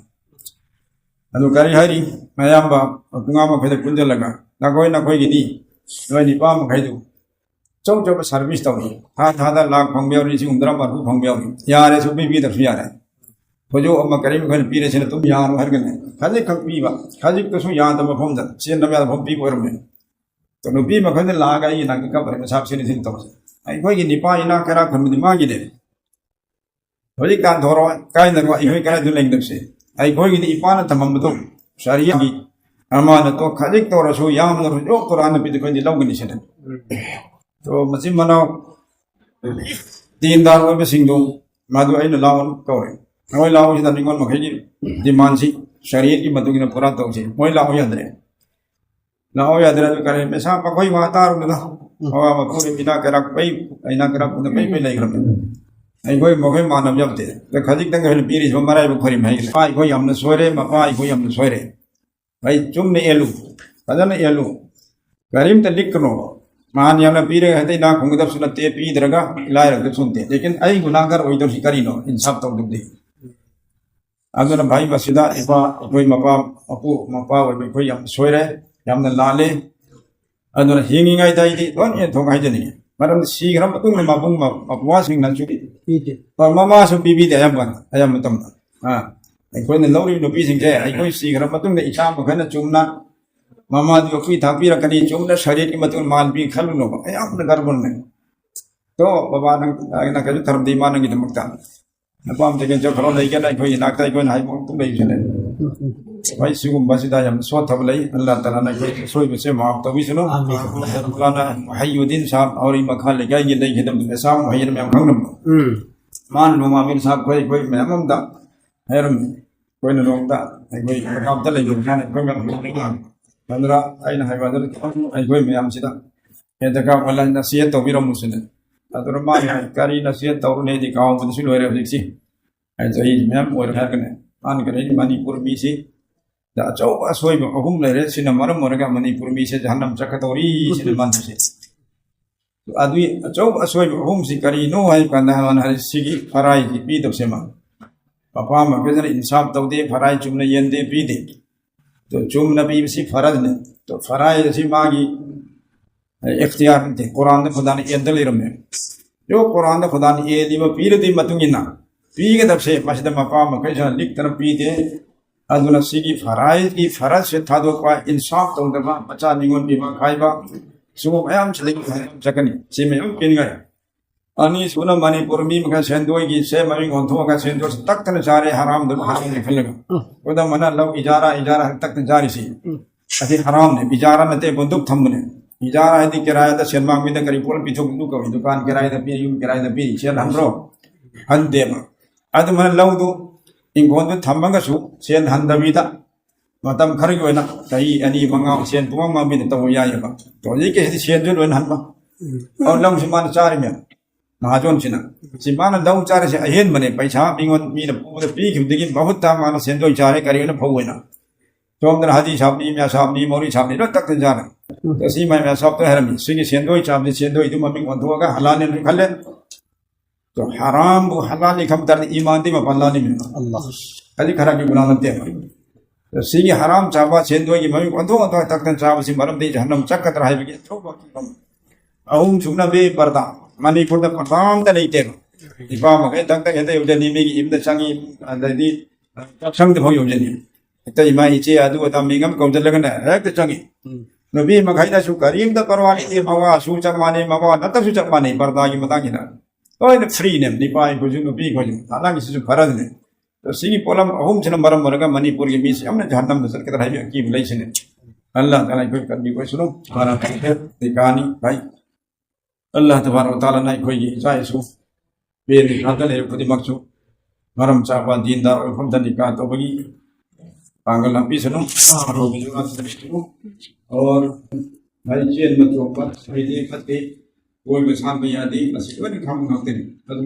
ꯑꯗꯨ ꯀꯔꯤ ꯍꯥꯏꯔꯤ? ꯑꯌꯥꯝꯕ ꯃꯄꯨꯡꯉꯥ ꯃꯈꯩꯗ ꯄꯨꯟꯁꯤꯜꯂꯒ ꯅꯈꯣꯏ ꯅꯈꯣꯏꯒꯤꯗꯤ ꯅꯣꯏ ꯅꯤꯄꯥ ꯃꯈꯩꯗꯨ ꯑꯆꯧ ꯑꯆꯧꯕ ꯁꯔꯚꯤꯁ ꯇꯧꯔꯤ꯫ ꯊꯥ ꯊꯥꯗ ꯂꯥꯛ ꯐꯪꯕ ꯌꯥꯎꯔꯤ, ꯂꯤꯁꯤꯡ ꯍꯨꯝꯗ꯭ꯔꯥ ꯃꯔꯤꯐꯨ ꯐꯪꯕ ꯌꯥꯎꯔꯤ꯫ ꯌꯥꯔꯦ, ꯁꯨꯡꯄꯤ ꯄꯤꯗ꯭ꯔꯁꯨ ꯌꯥꯔꯦ꯫ ꯍꯧꯖꯤꯛ ꯑꯃ ꯀꯔꯤꯝ ꯑꯩꯈꯣꯏꯅ ꯄꯤꯔꯁꯤꯅ ꯑꯗꯨꯝ ꯌꯥꯔꯣ ꯍꯥꯏꯔꯒꯅꯦ, ꯈꯖꯤꯛꯈꯛ ꯄꯤꯕ, ꯈꯖꯤꯛꯇꯁꯨ ꯌꯥꯗꯕ ꯃꯐꯝꯗ, ꯆꯦꯟꯗꯕ ꯌꯥꯗꯕ ꯃꯐꯝ ꯄꯤꯕ ꯑꯣꯏꯔꯝꯃꯦ꯫ ꯑꯗꯣ ꯅꯨꯄꯤ ꯃꯈꯩꯅ ꯂꯥꯛꯑꯒ ꯑꯩꯒꯤ ꯅꯥꯛꯇ ꯀꯞꯄꯔꯦ, ꯃꯁꯥ ꯁꯤꯅꯤ ꯁꯤꯅꯤ ꯇꯧꯔꯁꯦ꯫ ꯑꯩꯈꯣꯏꯒꯤ ꯅꯤꯄꯥ ꯏꯅꯥꯛ ꯀꯩꯔꯥꯛ ꯈꯨꯟꯕꯗꯤ ꯃꯥꯒꯤꯅꯦ꯫ ꯍꯧꯖꯤꯛ ꯇꯥꯟꯊꯣꯔꯣ, ꯀꯥꯏꯅꯔꯣ, ꯑꯩꯈꯣꯏ ꯀꯗꯥꯏꯗ ꯂꯩꯒꯗꯕꯁꯦ? ꯑꯩꯈꯣꯏꯒꯤꯗꯤ ꯏꯄꯥꯅ ꯊꯝꯃꯝꯕꯗꯣ ꯁꯔꯤꯌꯥꯒꯤ ꯑꯃꯥꯅ ꯇꯣ ꯈꯖꯤꯛ ꯇꯧꯔꯁꯨ ꯌꯥꯝꯅ ꯌꯣꯛ ꯇꯣꯔꯥ ꯅꯨꯄꯤꯗ ꯑꯩꯈꯣꯏꯗꯤ ꯂꯧꯒꯅꯤ ꯁꯤꯅ꯫ ꯑꯗꯣ ꯃꯆꯤꯟ ꯃꯅꯥꯎ ꯗꯤꯟꯗꯥꯔ ꯑꯣꯏꯕꯁꯤꯡꯗꯨ ꯃꯗꯨ ꯑꯩꯅ ꯂꯥꯛꯑꯣꯅ ꯀꯧꯔꯦ꯫ ꯃꯣꯏ ꯂꯥꯛꯑꯣꯁꯤꯗ ꯅꯤꯉꯣꯜ ꯃꯈꯩꯒꯤ ꯗꯤꯃꯥꯟꯁꯤ ꯁꯔꯤꯌꯠꯀꯤ ꯃꯇꯨꯡ ꯏꯟꯅ ꯄꯨꯔꯥ ꯇꯧꯁꯤ꯫ ꯃꯣꯏ ꯂꯥꯛꯑꯣ ꯌꯥꯗ꯭ꯔꯦ꯫ ꯂꯥꯛꯑꯣ ꯌꯥꯗ꯭ꯔꯦ꯫ ꯑꯗꯨ ꯀꯔꯤ ꯃꯩꯁꯥ ꯃꯈꯣꯏ ꯋꯥ ꯇꯥꯔꯨꯅꯨꯗ꯫ ꯃꯋꯥ ꯃꯄꯨꯅ ꯏꯅꯥꯛ ꯀꯩꯔꯥꯛ ꯄꯩ, ꯏꯅꯥꯛ ꯀꯩꯔꯥꯛ ꯄꯨꯅ ꯄꯩ ꯄꯩ ꯂꯩꯈ꯭ꯔꯕꯅꯤ꯫ ꯑꯩꯈꯣꯏ ꯃꯈꯣꯏ ꯃꯥꯟꯅꯕ ꯌꯥꯎꯗꯦ꯫ ꯑꯗ ꯈꯖꯤꯛꯇꯪ ꯑꯩꯈꯣꯏꯅ ꯄꯤꯔꯤꯁꯤꯕ ꯃꯔꯥꯏꯕꯛ ꯐꯔꯤꯕ ꯍꯥꯏꯒꯅꯤ꯫ ꯃꯄꯥ ꯑꯩꯈꯣꯏ ꯌꯥꯝꯅ ꯁꯣꯏꯔꯦ, ꯃꯄꯥ ꯑꯩꯈꯣꯏ ꯌꯥꯝꯅ ꯁꯣꯏꯔꯦ꯫ ꯑꯩ ꯆꯨꯝꯅ ꯑꯦꯜꯂꯨ, ꯐꯖꯅ ꯑꯦꯜꯂꯨ꯫ ꯀꯔꯤꯝꯇ ꯂꯤꯛꯀꯅꯣ꯫ ꯃꯍꯥꯟ ꯌꯥꯝꯅ ꯄꯤꯔꯒ ꯍꯦꯛꯇ ꯏꯅꯥꯛ ꯈꯨꯟꯒꯗꯕꯁꯨ ꯅꯠꯇꯦ, ꯄꯤꯗ꯭ꯔꯒ ꯂꯥꯏꯔꯒꯗꯕꯁꯨ ꯅꯠꯇꯦ꯫ ꯂꯦꯀꯤꯟ ꯑꯩ ꯒꯨꯅꯥꯒꯔ ꯑꯣꯏꯗꯧꯁꯤ ꯀꯔꯤꯅꯣ? ꯏꯟꯁꯥꯞ ꯇꯧꯗꯕꯗꯤ꯫ ꯑꯗꯨꯅ ꯚꯥꯏ, ꯃꯁꯤꯗ ꯏꯄꯥ, ꯑꯩꯈꯣꯏ ꯃꯄꯥ, ꯃꯄꯨ, ꯃꯄꯥ ꯑꯣꯏꯕ ꯑꯩꯈꯣꯏ ꯌꯥꯝ ꯁꯣꯏꯔꯦ, ꯌꯥꯝꯅ ꯂꯥꯜꯂꯦ꯫ ꯑꯗꯨꯅ ꯍꯤꯡꯉꯤꯉꯩꯗ ꯑꯩꯗꯤ ꯂꯣꯏꯅ ꯌꯦꯟꯊꯣꯛ ꯍꯥꯏꯖꯅꯤꯡꯉꯤ꯫ ꯃꯔꯝꯗꯤ ꯁꯤꯈ꯭ꯔ ꯃꯇꯨꯡꯗ ꯃꯕꯨꯡ ꯃ-, ꯃꯄ꯭ꯋꯥꯁꯤꯡꯅꯁꯨ ꯄꯤꯗꯦ꯫ ꯃꯃꯥꯁꯨ ꯄꯤꯕꯤꯗꯦ ꯑꯌꯥꯝꯕ, ꯑꯌꯥꯝꯕ ꯃꯇꯝꯗ꯫ ꯑꯥ, ꯑꯩꯈꯣꯏꯅ ꯂꯧꯔꯤꯕ ꯅꯨꯄꯤꯁꯤꯡꯁꯦ ꯑꯩꯈꯣꯏ ꯁꯤꯈ꯭ꯔ ꯃꯇꯨꯡꯗ ꯏꯆꯥ ꯃꯈꯩꯅ ꯆꯨꯝꯅ ꯃꯃꯥꯗꯨ ꯌꯣꯛꯄꯤ ꯊꯥꯛꯄꯤꯔꯛꯀꯅꯤ, ꯆꯨꯝꯅ ꯁꯔꯤꯠꯀꯤ ꯃꯇꯨꯡ ꯃꯥꯟꯕꯤ ꯈꯜꯂꯨꯅꯣꯕ꯫ ꯑꯌꯥꯝꯕꯅ ꯒꯔꯕꯅꯦ꯫ ꯇꯣ, ꯕꯕꯥ, ꯅꯪ, ꯅꯪ ꯀꯩꯁꯨ ꯊꯔꯝꯗꯦ ꯏꯃꯥ ꯅꯪꯒꯤꯗꯃꯛꯇ꯫ ꯑꯄꯥꯝꯕꯗꯒꯤ ꯆꯠꯈ꯭ꯔꯣ, ꯂꯩꯒꯅ ꯑꯩꯈꯣꯏꯒꯤ ꯏꯅꯥꯛꯇ ꯑꯩꯈꯣꯏꯅ ꯍꯥꯏꯕ ꯑꯗꯨꯝ ꯂꯩꯕꯁꯤꯅꯦ꯫ ꯎꯝ, ꯎꯝ꯫ ꯍꯣꯏ, ꯁꯤꯒꯨꯝꯕꯁꯤꯗ ꯌꯥꯝ ꯁꯣꯠꯊꯕ ꯂꯩ꯫ ꯑꯜꯂꯥ ꯇꯥꯂꯥꯅ ꯑꯩꯈꯣꯏ ꯑꯁꯣꯏꯕꯁꯦ ꯃꯥꯐ ꯇꯧꯕꯤꯁꯅꯨ꯫ ꯑꯥꯃꯤꯟ꯫ ꯑꯜꯂꯥꯅ ꯃꯨꯍꯩꯌꯨꯗꯤꯟ ꯁꯥꯍꯕ ꯑꯧꯔꯤ ꯃꯈꯥ ꯂꯩꯀꯥꯏꯒꯤ ꯂꯩꯈꯤꯗꯕ ꯑꯁꯥꯝ ꯃꯨꯍꯩꯌꯤꯟ ꯃꯌꯥꯝ ꯈꯪꯅꯕ꯫ ꯎꯝ꯫ ꯃꯥꯅ ꯅꯣꯡꯃ ꯑꯃꯤꯟ ꯁꯥꯍꯕ ꯑꯩꯈꯣꯏ, ꯑꯩꯈꯣꯏ ꯃꯌꯥꯝ ꯑꯃꯗ ꯍꯥꯏꯔꯝꯃꯤ꯫ ꯑꯩꯈꯣꯏꯅ ꯅꯣꯡꯃꯗ ꯑꯩꯈꯣꯏ ꯃꯀꯥꯝꯗ ꯂꯩꯕ ꯃꯌꯥꯝ ꯑꯩꯈꯣꯏ ꯃꯌꯥꯝ ꯈꯪꯅꯕ꯫ ꯑꯗꯨꯅ ꯑꯩꯅ ꯍꯥꯏꯕ ꯑꯗꯨꯅ ꯈꯤꯇꯪ ꯑꯩꯈꯣꯏ ꯃꯌꯥꯝꯁꯤꯗ ꯍꯦꯟꯗ ꯀꯥꯞ ꯑꯣꯟꯂꯥꯏꯟ ꯅꯁꯤꯍꯠ ꯇꯧꯕꯤꯔꯝꯃꯨꯁꯤꯅꯦ꯫ ꯑꯗꯨꯅ ꯃꯥꯅ ꯍꯥꯏ, "ꯀꯔꯤ ꯅꯁꯤꯍꯠ ꯇꯧꯔꯨꯅꯦꯗꯤ ꯀꯥꯎꯕꯗꯁꯨ ꯂꯣꯏꯔꯦ ꯍꯧꯖꯤꯛꯁꯤ꯫ ꯑꯩ ꯆꯍꯤ ꯃꯌꯥꯝ ꯑꯣꯏꯔꯦ ꯍꯥꯏꯔꯒꯅꯦ, ꯃꯥꯅ ꯀꯔꯤ ꯃꯅꯤꯄꯨꯔ ꯃꯤꯁꯤ ꯗ ꯑꯆꯧꯕ ꯑꯁꯣꯏꯕ ꯑꯍꯨꯝ ꯂꯩꯔꯦ, ꯁꯤꯅ ꯃꯔꯝ ꯑꯣꯏꯔꯒ ꯃꯅꯤꯄꯨꯔ ꯃꯤꯁꯦ ꯖꯍꯟꯅꯝ ꯆꯠꯀꯗꯧꯔꯤ ꯁꯤꯅ ꯃꯥꯟꯕꯁꯦ"꯫ ꯑꯗꯨꯒꯤ ꯑꯆꯧꯕ ꯑꯁꯣꯏꯕ ꯑꯍꯨꯝꯁꯤ ꯀꯔꯤꯅꯣ ꯍꯥꯏꯕ ꯀꯥꯟꯗ ꯃꯥꯅ ꯍꯥꯏ, ꯁꯤꯒꯤ ꯐꯔꯥꯏꯒꯤ ꯄꯤꯗꯕꯁꯦ ꯃꯥ ꯃꯄꯥ ꯃꯈꯩꯗꯅ ꯏꯟꯁꯥꯞ ꯇꯧꯗꯦ, ꯐꯔꯥꯏ ꯆꯨꯝꯅ ꯌꯦꯟꯗꯦ, ꯄꯤꯗꯦ꯫ ꯑꯗꯨ ꯆꯨꯝꯅ ꯄꯤꯕꯁꯤ ꯐꯔꯖꯅꯤ꯫ ꯑꯗꯨ ꯐꯔꯥꯏ ꯑꯁꯤ ꯃꯥꯒꯤ ꯑꯦꯈꯇꯤꯌꯥꯔ ꯅꯠꯇꯦ, ꯀꯨꯔꯥꯟꯗ ꯈꯨꯗꯥꯅ ꯑꯦꯟꯗ ꯂꯩꯔꯝꯃꯦ꯫ ꯑꯗꯨ ꯀꯨꯔꯥꯟꯗ ꯈꯨꯗꯥꯅ ꯑꯦꯜꯂꯤꯕ ꯄꯤꯔꯗꯤ ꯃꯇꯨꯡ ꯏꯟꯅ ꯄꯤꯒꯗꯕꯁꯦ ꯃꯁꯤꯗ ꯃꯄꯥ ꯃꯈꯩꯁꯤꯅ ꯂꯤꯛꯇꯅ ꯄꯤꯗꯦ꯫ ꯑꯗꯨꯅ ꯁꯤꯒꯤ ꯐꯔꯥꯏꯒꯤ ꯐꯔꯖꯁꯦ ꯊꯥꯗꯣꯛꯄ, ꯏꯟꯁꯥꯞ ꯇꯧꯗꯕ, ꯃꯆꯥ ꯃꯤꯉꯣꯟ ꯄꯤꯕ ꯈꯥꯏꯕ, ꯁꯤꯒꯨꯝꯕ ꯃꯌꯥꯝꯁꯤ ꯂꯩ ꯆꯠꯀꯅꯤ꯫ ꯁꯤ ꯃꯌꯥꯝ ꯄꯤꯅꯤꯡꯉꯥꯏ꯫ ꯑꯅꯤꯁꯨꯅ ꯃꯅꯤꯄꯨꯔ ꯃꯤ ꯃꯈꯩ ꯁꯦꯟꯗꯣꯏꯒꯤ ꯁꯦ ꯃꯃꯤꯡ ꯑꯣꯟꯊꯣꯛꯑꯒ ꯁꯦꯟꯗꯣꯏꯁꯤ ꯇꯛꯇꯅ ꯆꯥꯔꯦ, ꯍꯔꯥꯝꯗ ꯍꯔꯥꯝꯅꯤ ꯈꯜꯂꯒ꯫ ꯎꯝ꯫ ꯈꯨꯗꯝ ꯑꯣꯏꯅ ꯂꯧ ꯏꯖꯥꯔꯥ, ꯏꯖꯥꯔꯥ ꯍꯥꯏꯅ ꯇꯛꯇꯅ ꯆꯥꯔꯤꯁꯤ꯫ ꯎꯝ꯫ ꯑꯁꯤ ꯍꯔꯥꯝꯅꯦ, ꯏꯖꯥꯔꯥ ꯅꯠꯇꯦ, ꯕꯟꯗꯨꯛ ꯊꯝꯕꯅꯦ꯫ ꯏꯖꯥꯔꯥ ꯍꯥꯏꯗꯤ ꯀꯤꯔꯥꯌꯥꯗ ꯁꯦꯟ ꯃꯥꯡꯕꯤꯗ ꯀꯔꯤ ꯄꯣꯠ ꯄꯤꯊꯣꯛ ꯄꯤꯊꯣꯛ ꯀꯧꯏ, ꯗꯨꯀꯥꯟ ꯀꯤꯔꯥꯏꯗ ꯄꯤ, ꯌꯨꯝ ꯀꯤꯔꯥꯏꯗ ꯄꯤ, ꯁꯦꯟ ꯍꯟꯕ꯭ꯔꯣ? ꯍꯟꯗꯦꯕ꯫ ꯑꯗꯨꯃꯥꯏꯅ ꯂꯧꯗꯨ ꯏꯪꯈꯣꯜꯗꯨ ꯊꯝꯃꯒꯁꯨ ꯁꯦꯟ ꯍꯟꯗꯕꯤꯗ ꯃꯇꯝ ꯈꯔꯒꯤ ꯑꯣꯏꯅ ꯆꯍꯤ ꯑꯅꯤ, ꯃꯉꯥ ꯁꯦꯟ ꯄꯨꯡꯃꯥꯡ ꯃꯥꯡꯕꯤꯗ ꯇꯧꯕ ꯌꯥꯏꯑꯕ꯫ ꯑꯗꯣ ꯍꯧꯖꯤꯛꯀꯤ ꯍꯥꯏꯗꯤ ꯁꯦꯟꯁꯨ ꯂꯣꯏꯅ ꯍꯟꯕ꯫ ꯎꯝ꯫ ꯑꯗꯨ ꯂꯧꯁꯤ ꯃꯥꯅ ꯆꯥꯔꯤꯃꯦ꯫ ꯃꯍꯥꯖꯣꯟꯁꯤꯅ꯫ ꯁꯤ ꯃꯥꯅ ꯂꯧ ꯆꯥꯔꯤꯁꯦ ꯑꯍꯦꯟꯕꯅꯦ꯫ ꯄꯩꯁꯥ ꯃꯤꯉꯣꯟ ꯃꯤꯅ ꯄꯨꯕꯗ ꯄꯤꯈꯤꯕꯗꯒꯤ ꯃꯍꯨꯠꯇ ꯃꯥꯅ ꯁꯦꯟꯗꯣꯏ ꯆꯥꯔꯦ, ꯀꯔꯤ ꯑꯣꯏꯅ ꯐꯧ ꯑꯣꯏꯅ꯫ ꯁꯣꯝꯗꯅ ꯍꯗꯤ ꯁꯥꯕꯅꯤ, ꯃꯌꯥ ꯁꯥꯕꯅꯤ, ꯃꯧꯔꯤ ꯁꯥꯕꯅꯤ, ꯂꯣꯏ ꯇꯛꯇꯅ ꯆꯥꯔꯦ꯫ ꯎꯝ꯫ ꯑꯗꯣ ꯁꯤ ꯃꯥꯏ ꯃꯌꯥ ꯁꯥꯕꯗ ꯍꯥꯏꯔꯝꯃꯤ꯫ ꯁꯤꯒꯤ ꯁꯦꯟꯗꯣꯏ ꯆꯥꯕꯁꯤ ꯁꯦꯟꯗꯣꯏꯗꯨ ꯃꯃꯤꯡ ꯑꯣꯟꯊꯣꯛꯑꯒ ꯍꯂꯥꯜꯅꯦꯅ ꯈꯜꯂꯦ꯫ ꯑꯗꯣ ꯍꯔꯥꯝꯕꯨ ꯍꯂꯥꯜꯅꯤ ꯈꯟꯕ ꯇꯥꯔꯗꯤ ꯏꯃꯥꯟꯗꯤ ꯃꯄꯥꯟ ꯂꯥꯜꯂꯤꯃꯤꯅ꯫ ꯑꯜꯂꯥꯍ꯫ ꯍꯥꯏꯗꯤ ꯈꯔꯒꯤ ꯒꯨꯅꯥ ꯅꯠꯇꯦꯕ꯫ ꯑꯗꯣ ꯁꯤꯒꯤ ꯍꯔꯥꯝ ꯆꯥꯕ, ꯁꯦꯟꯗꯣꯏꯒꯤ ꯃꯃꯤꯡ ꯑꯣꯟꯊꯣꯛ ꯑꯣꯟꯊꯣꯛ ꯇꯛꯇꯅ ꯆꯥꯕꯁꯤ ꯃꯔꯝꯗꯤ ꯖꯍꯟꯅꯝ ꯆꯠꯀꯗ꯭ꯔꯥ ꯍꯥꯏꯕꯒꯤ ꯑꯆꯧꯕ ꯀꯤꯐꯝ꯫ ꯑꯍꯨꯝ ꯁꯨꯅꯕꯤ ꯄꯔꯗꯥ꯫ ꯃꯅꯤꯄꯨꯔꯗ ꯄꯔꯗꯥ ꯑꯝꯇ ꯂꯩꯇꯦꯕ꯫ ꯏꯄꯥ ꯃꯈꯩ ꯇꯛ ꯇꯛ ꯍꯦꯛꯇ ꯌꯧꯖꯅꯤ, ꯃꯤꯒꯤ ꯏꯃꯨꯡꯗ ꯆꯪꯉꯤ, ꯑꯗꯩꯗꯤ ꯆꯥꯛꯁꯪꯗ ꯐꯥꯎ ꯌꯧꯖꯅꯤ꯫ ꯍꯦꯛꯇ ꯏꯃꯥ ꯏꯆꯦ ꯑꯗꯨ ꯑꯗꯥ ꯃꯤꯡ ꯑꯃ ꯀꯧꯁꯤꯜꯂꯒꯅꯦ ꯍꯦꯛꯇ ꯆꯪꯉꯤ꯫ ꯎꯝ꯫ ꯅꯨꯄꯤ ꯃꯈꯩꯅꯁꯨ ꯀꯔꯤꯝꯇ ꯄꯔꯋꯥ ꯂꯩꯇꯦ, ꯃꯋꯥꯁꯨ ꯆꯞ ꯃꯥꯟꯅꯩ, ꯃꯋꯥ ꯅꯠꯇꯕꯁꯨ ꯆꯞ ꯃꯥꯟꯅꯩ ꯄꯔꯗꯥꯒꯤ ꯃꯇꯥꯡꯁꯤꯗ꯫ ꯂꯣꯏꯅ ꯐ꯭ꯔꯤꯅꯦ꯫ ꯅꯨꯄꯥ ꯑꯩꯈꯣꯏꯁꯨ, ꯅꯨꯄꯤ ꯑꯩꯈꯣꯏꯁꯨ, ꯊꯥꯅꯒꯤꯁꯤꯁꯨ ꯐꯔꯗꯨꯅꯦ꯫ ꯑꯗꯣ ꯁꯤꯒꯤ ꯄꯣꯠꯂꯝ ꯑꯍꯨꯝꯁꯤꯅ ꯃꯔꯝ ꯑꯣꯏꯔꯒ ꯃꯅꯤꯄꯨꯔꯒꯤ ꯃꯤꯁꯤ ꯌꯥꯝꯅ ꯖꯍꯟꯅꯝꯗ ꯆꯠꯀꯗ꯭ꯔꯥ ꯍꯥꯏꯕꯒꯤ ꯑꯀꯤꯕ ꯂꯩꯁꯤꯅꯦ꯫ ꯑꯜꯂꯥꯍ ꯇꯥꯂꯥ ꯑꯩꯈꯣꯏ ꯀꯟꯕꯤꯕ ꯑꯣꯏꯁꯅꯨ꯫ ꯅꯤꯀꯥꯅꯤ ꯚꯥꯏ꯫ ꯑꯜꯂꯥꯍ ꯇꯕꯥꯔꯛ ꯋ ꯇꯥꯂꯥꯅ ꯑꯩꯈꯣꯏꯒꯤ ꯏꯆꯥ ꯏꯁꯨ ꯕꯦ ꯅꯤꯀꯥꯗ ꯂꯩꯔꯤꯕ ꯈꯨꯗꯤꯡꯃꯛꯁꯨ ꯃꯔꯝ ꯆꯥꯕ ꯗꯤꯟꯗꯥꯔ ꯑꯣꯏꯐꯝꯗ ꯅꯤꯀꯥ ꯇꯧꯕꯒꯤ ꯄꯥꯡꯒꯜ ꯂꯥꯛꯄꯤꯁꯅꯨ꯫ ꯑꯐꯕꯁꯨ ꯂꯥꯛꯆꯔꯁꯅꯨ꯫ ꯑꯣꯔ ꯚꯥꯏ, ꯆꯦꯟꯕ ꯆꯣꯡꯕ ꯍꯩꯗꯦ ꯐꯠꯇꯦ, ꯀꯣꯏꯕ ꯁꯥꯟꯕ ꯌꯥꯗꯦ, ꯃꯁꯤ ꯂꯣꯏꯅ ꯈꯪꯕ ꯉꯥꯛꯇꯅꯤ꯫ ꯑꯗꯨ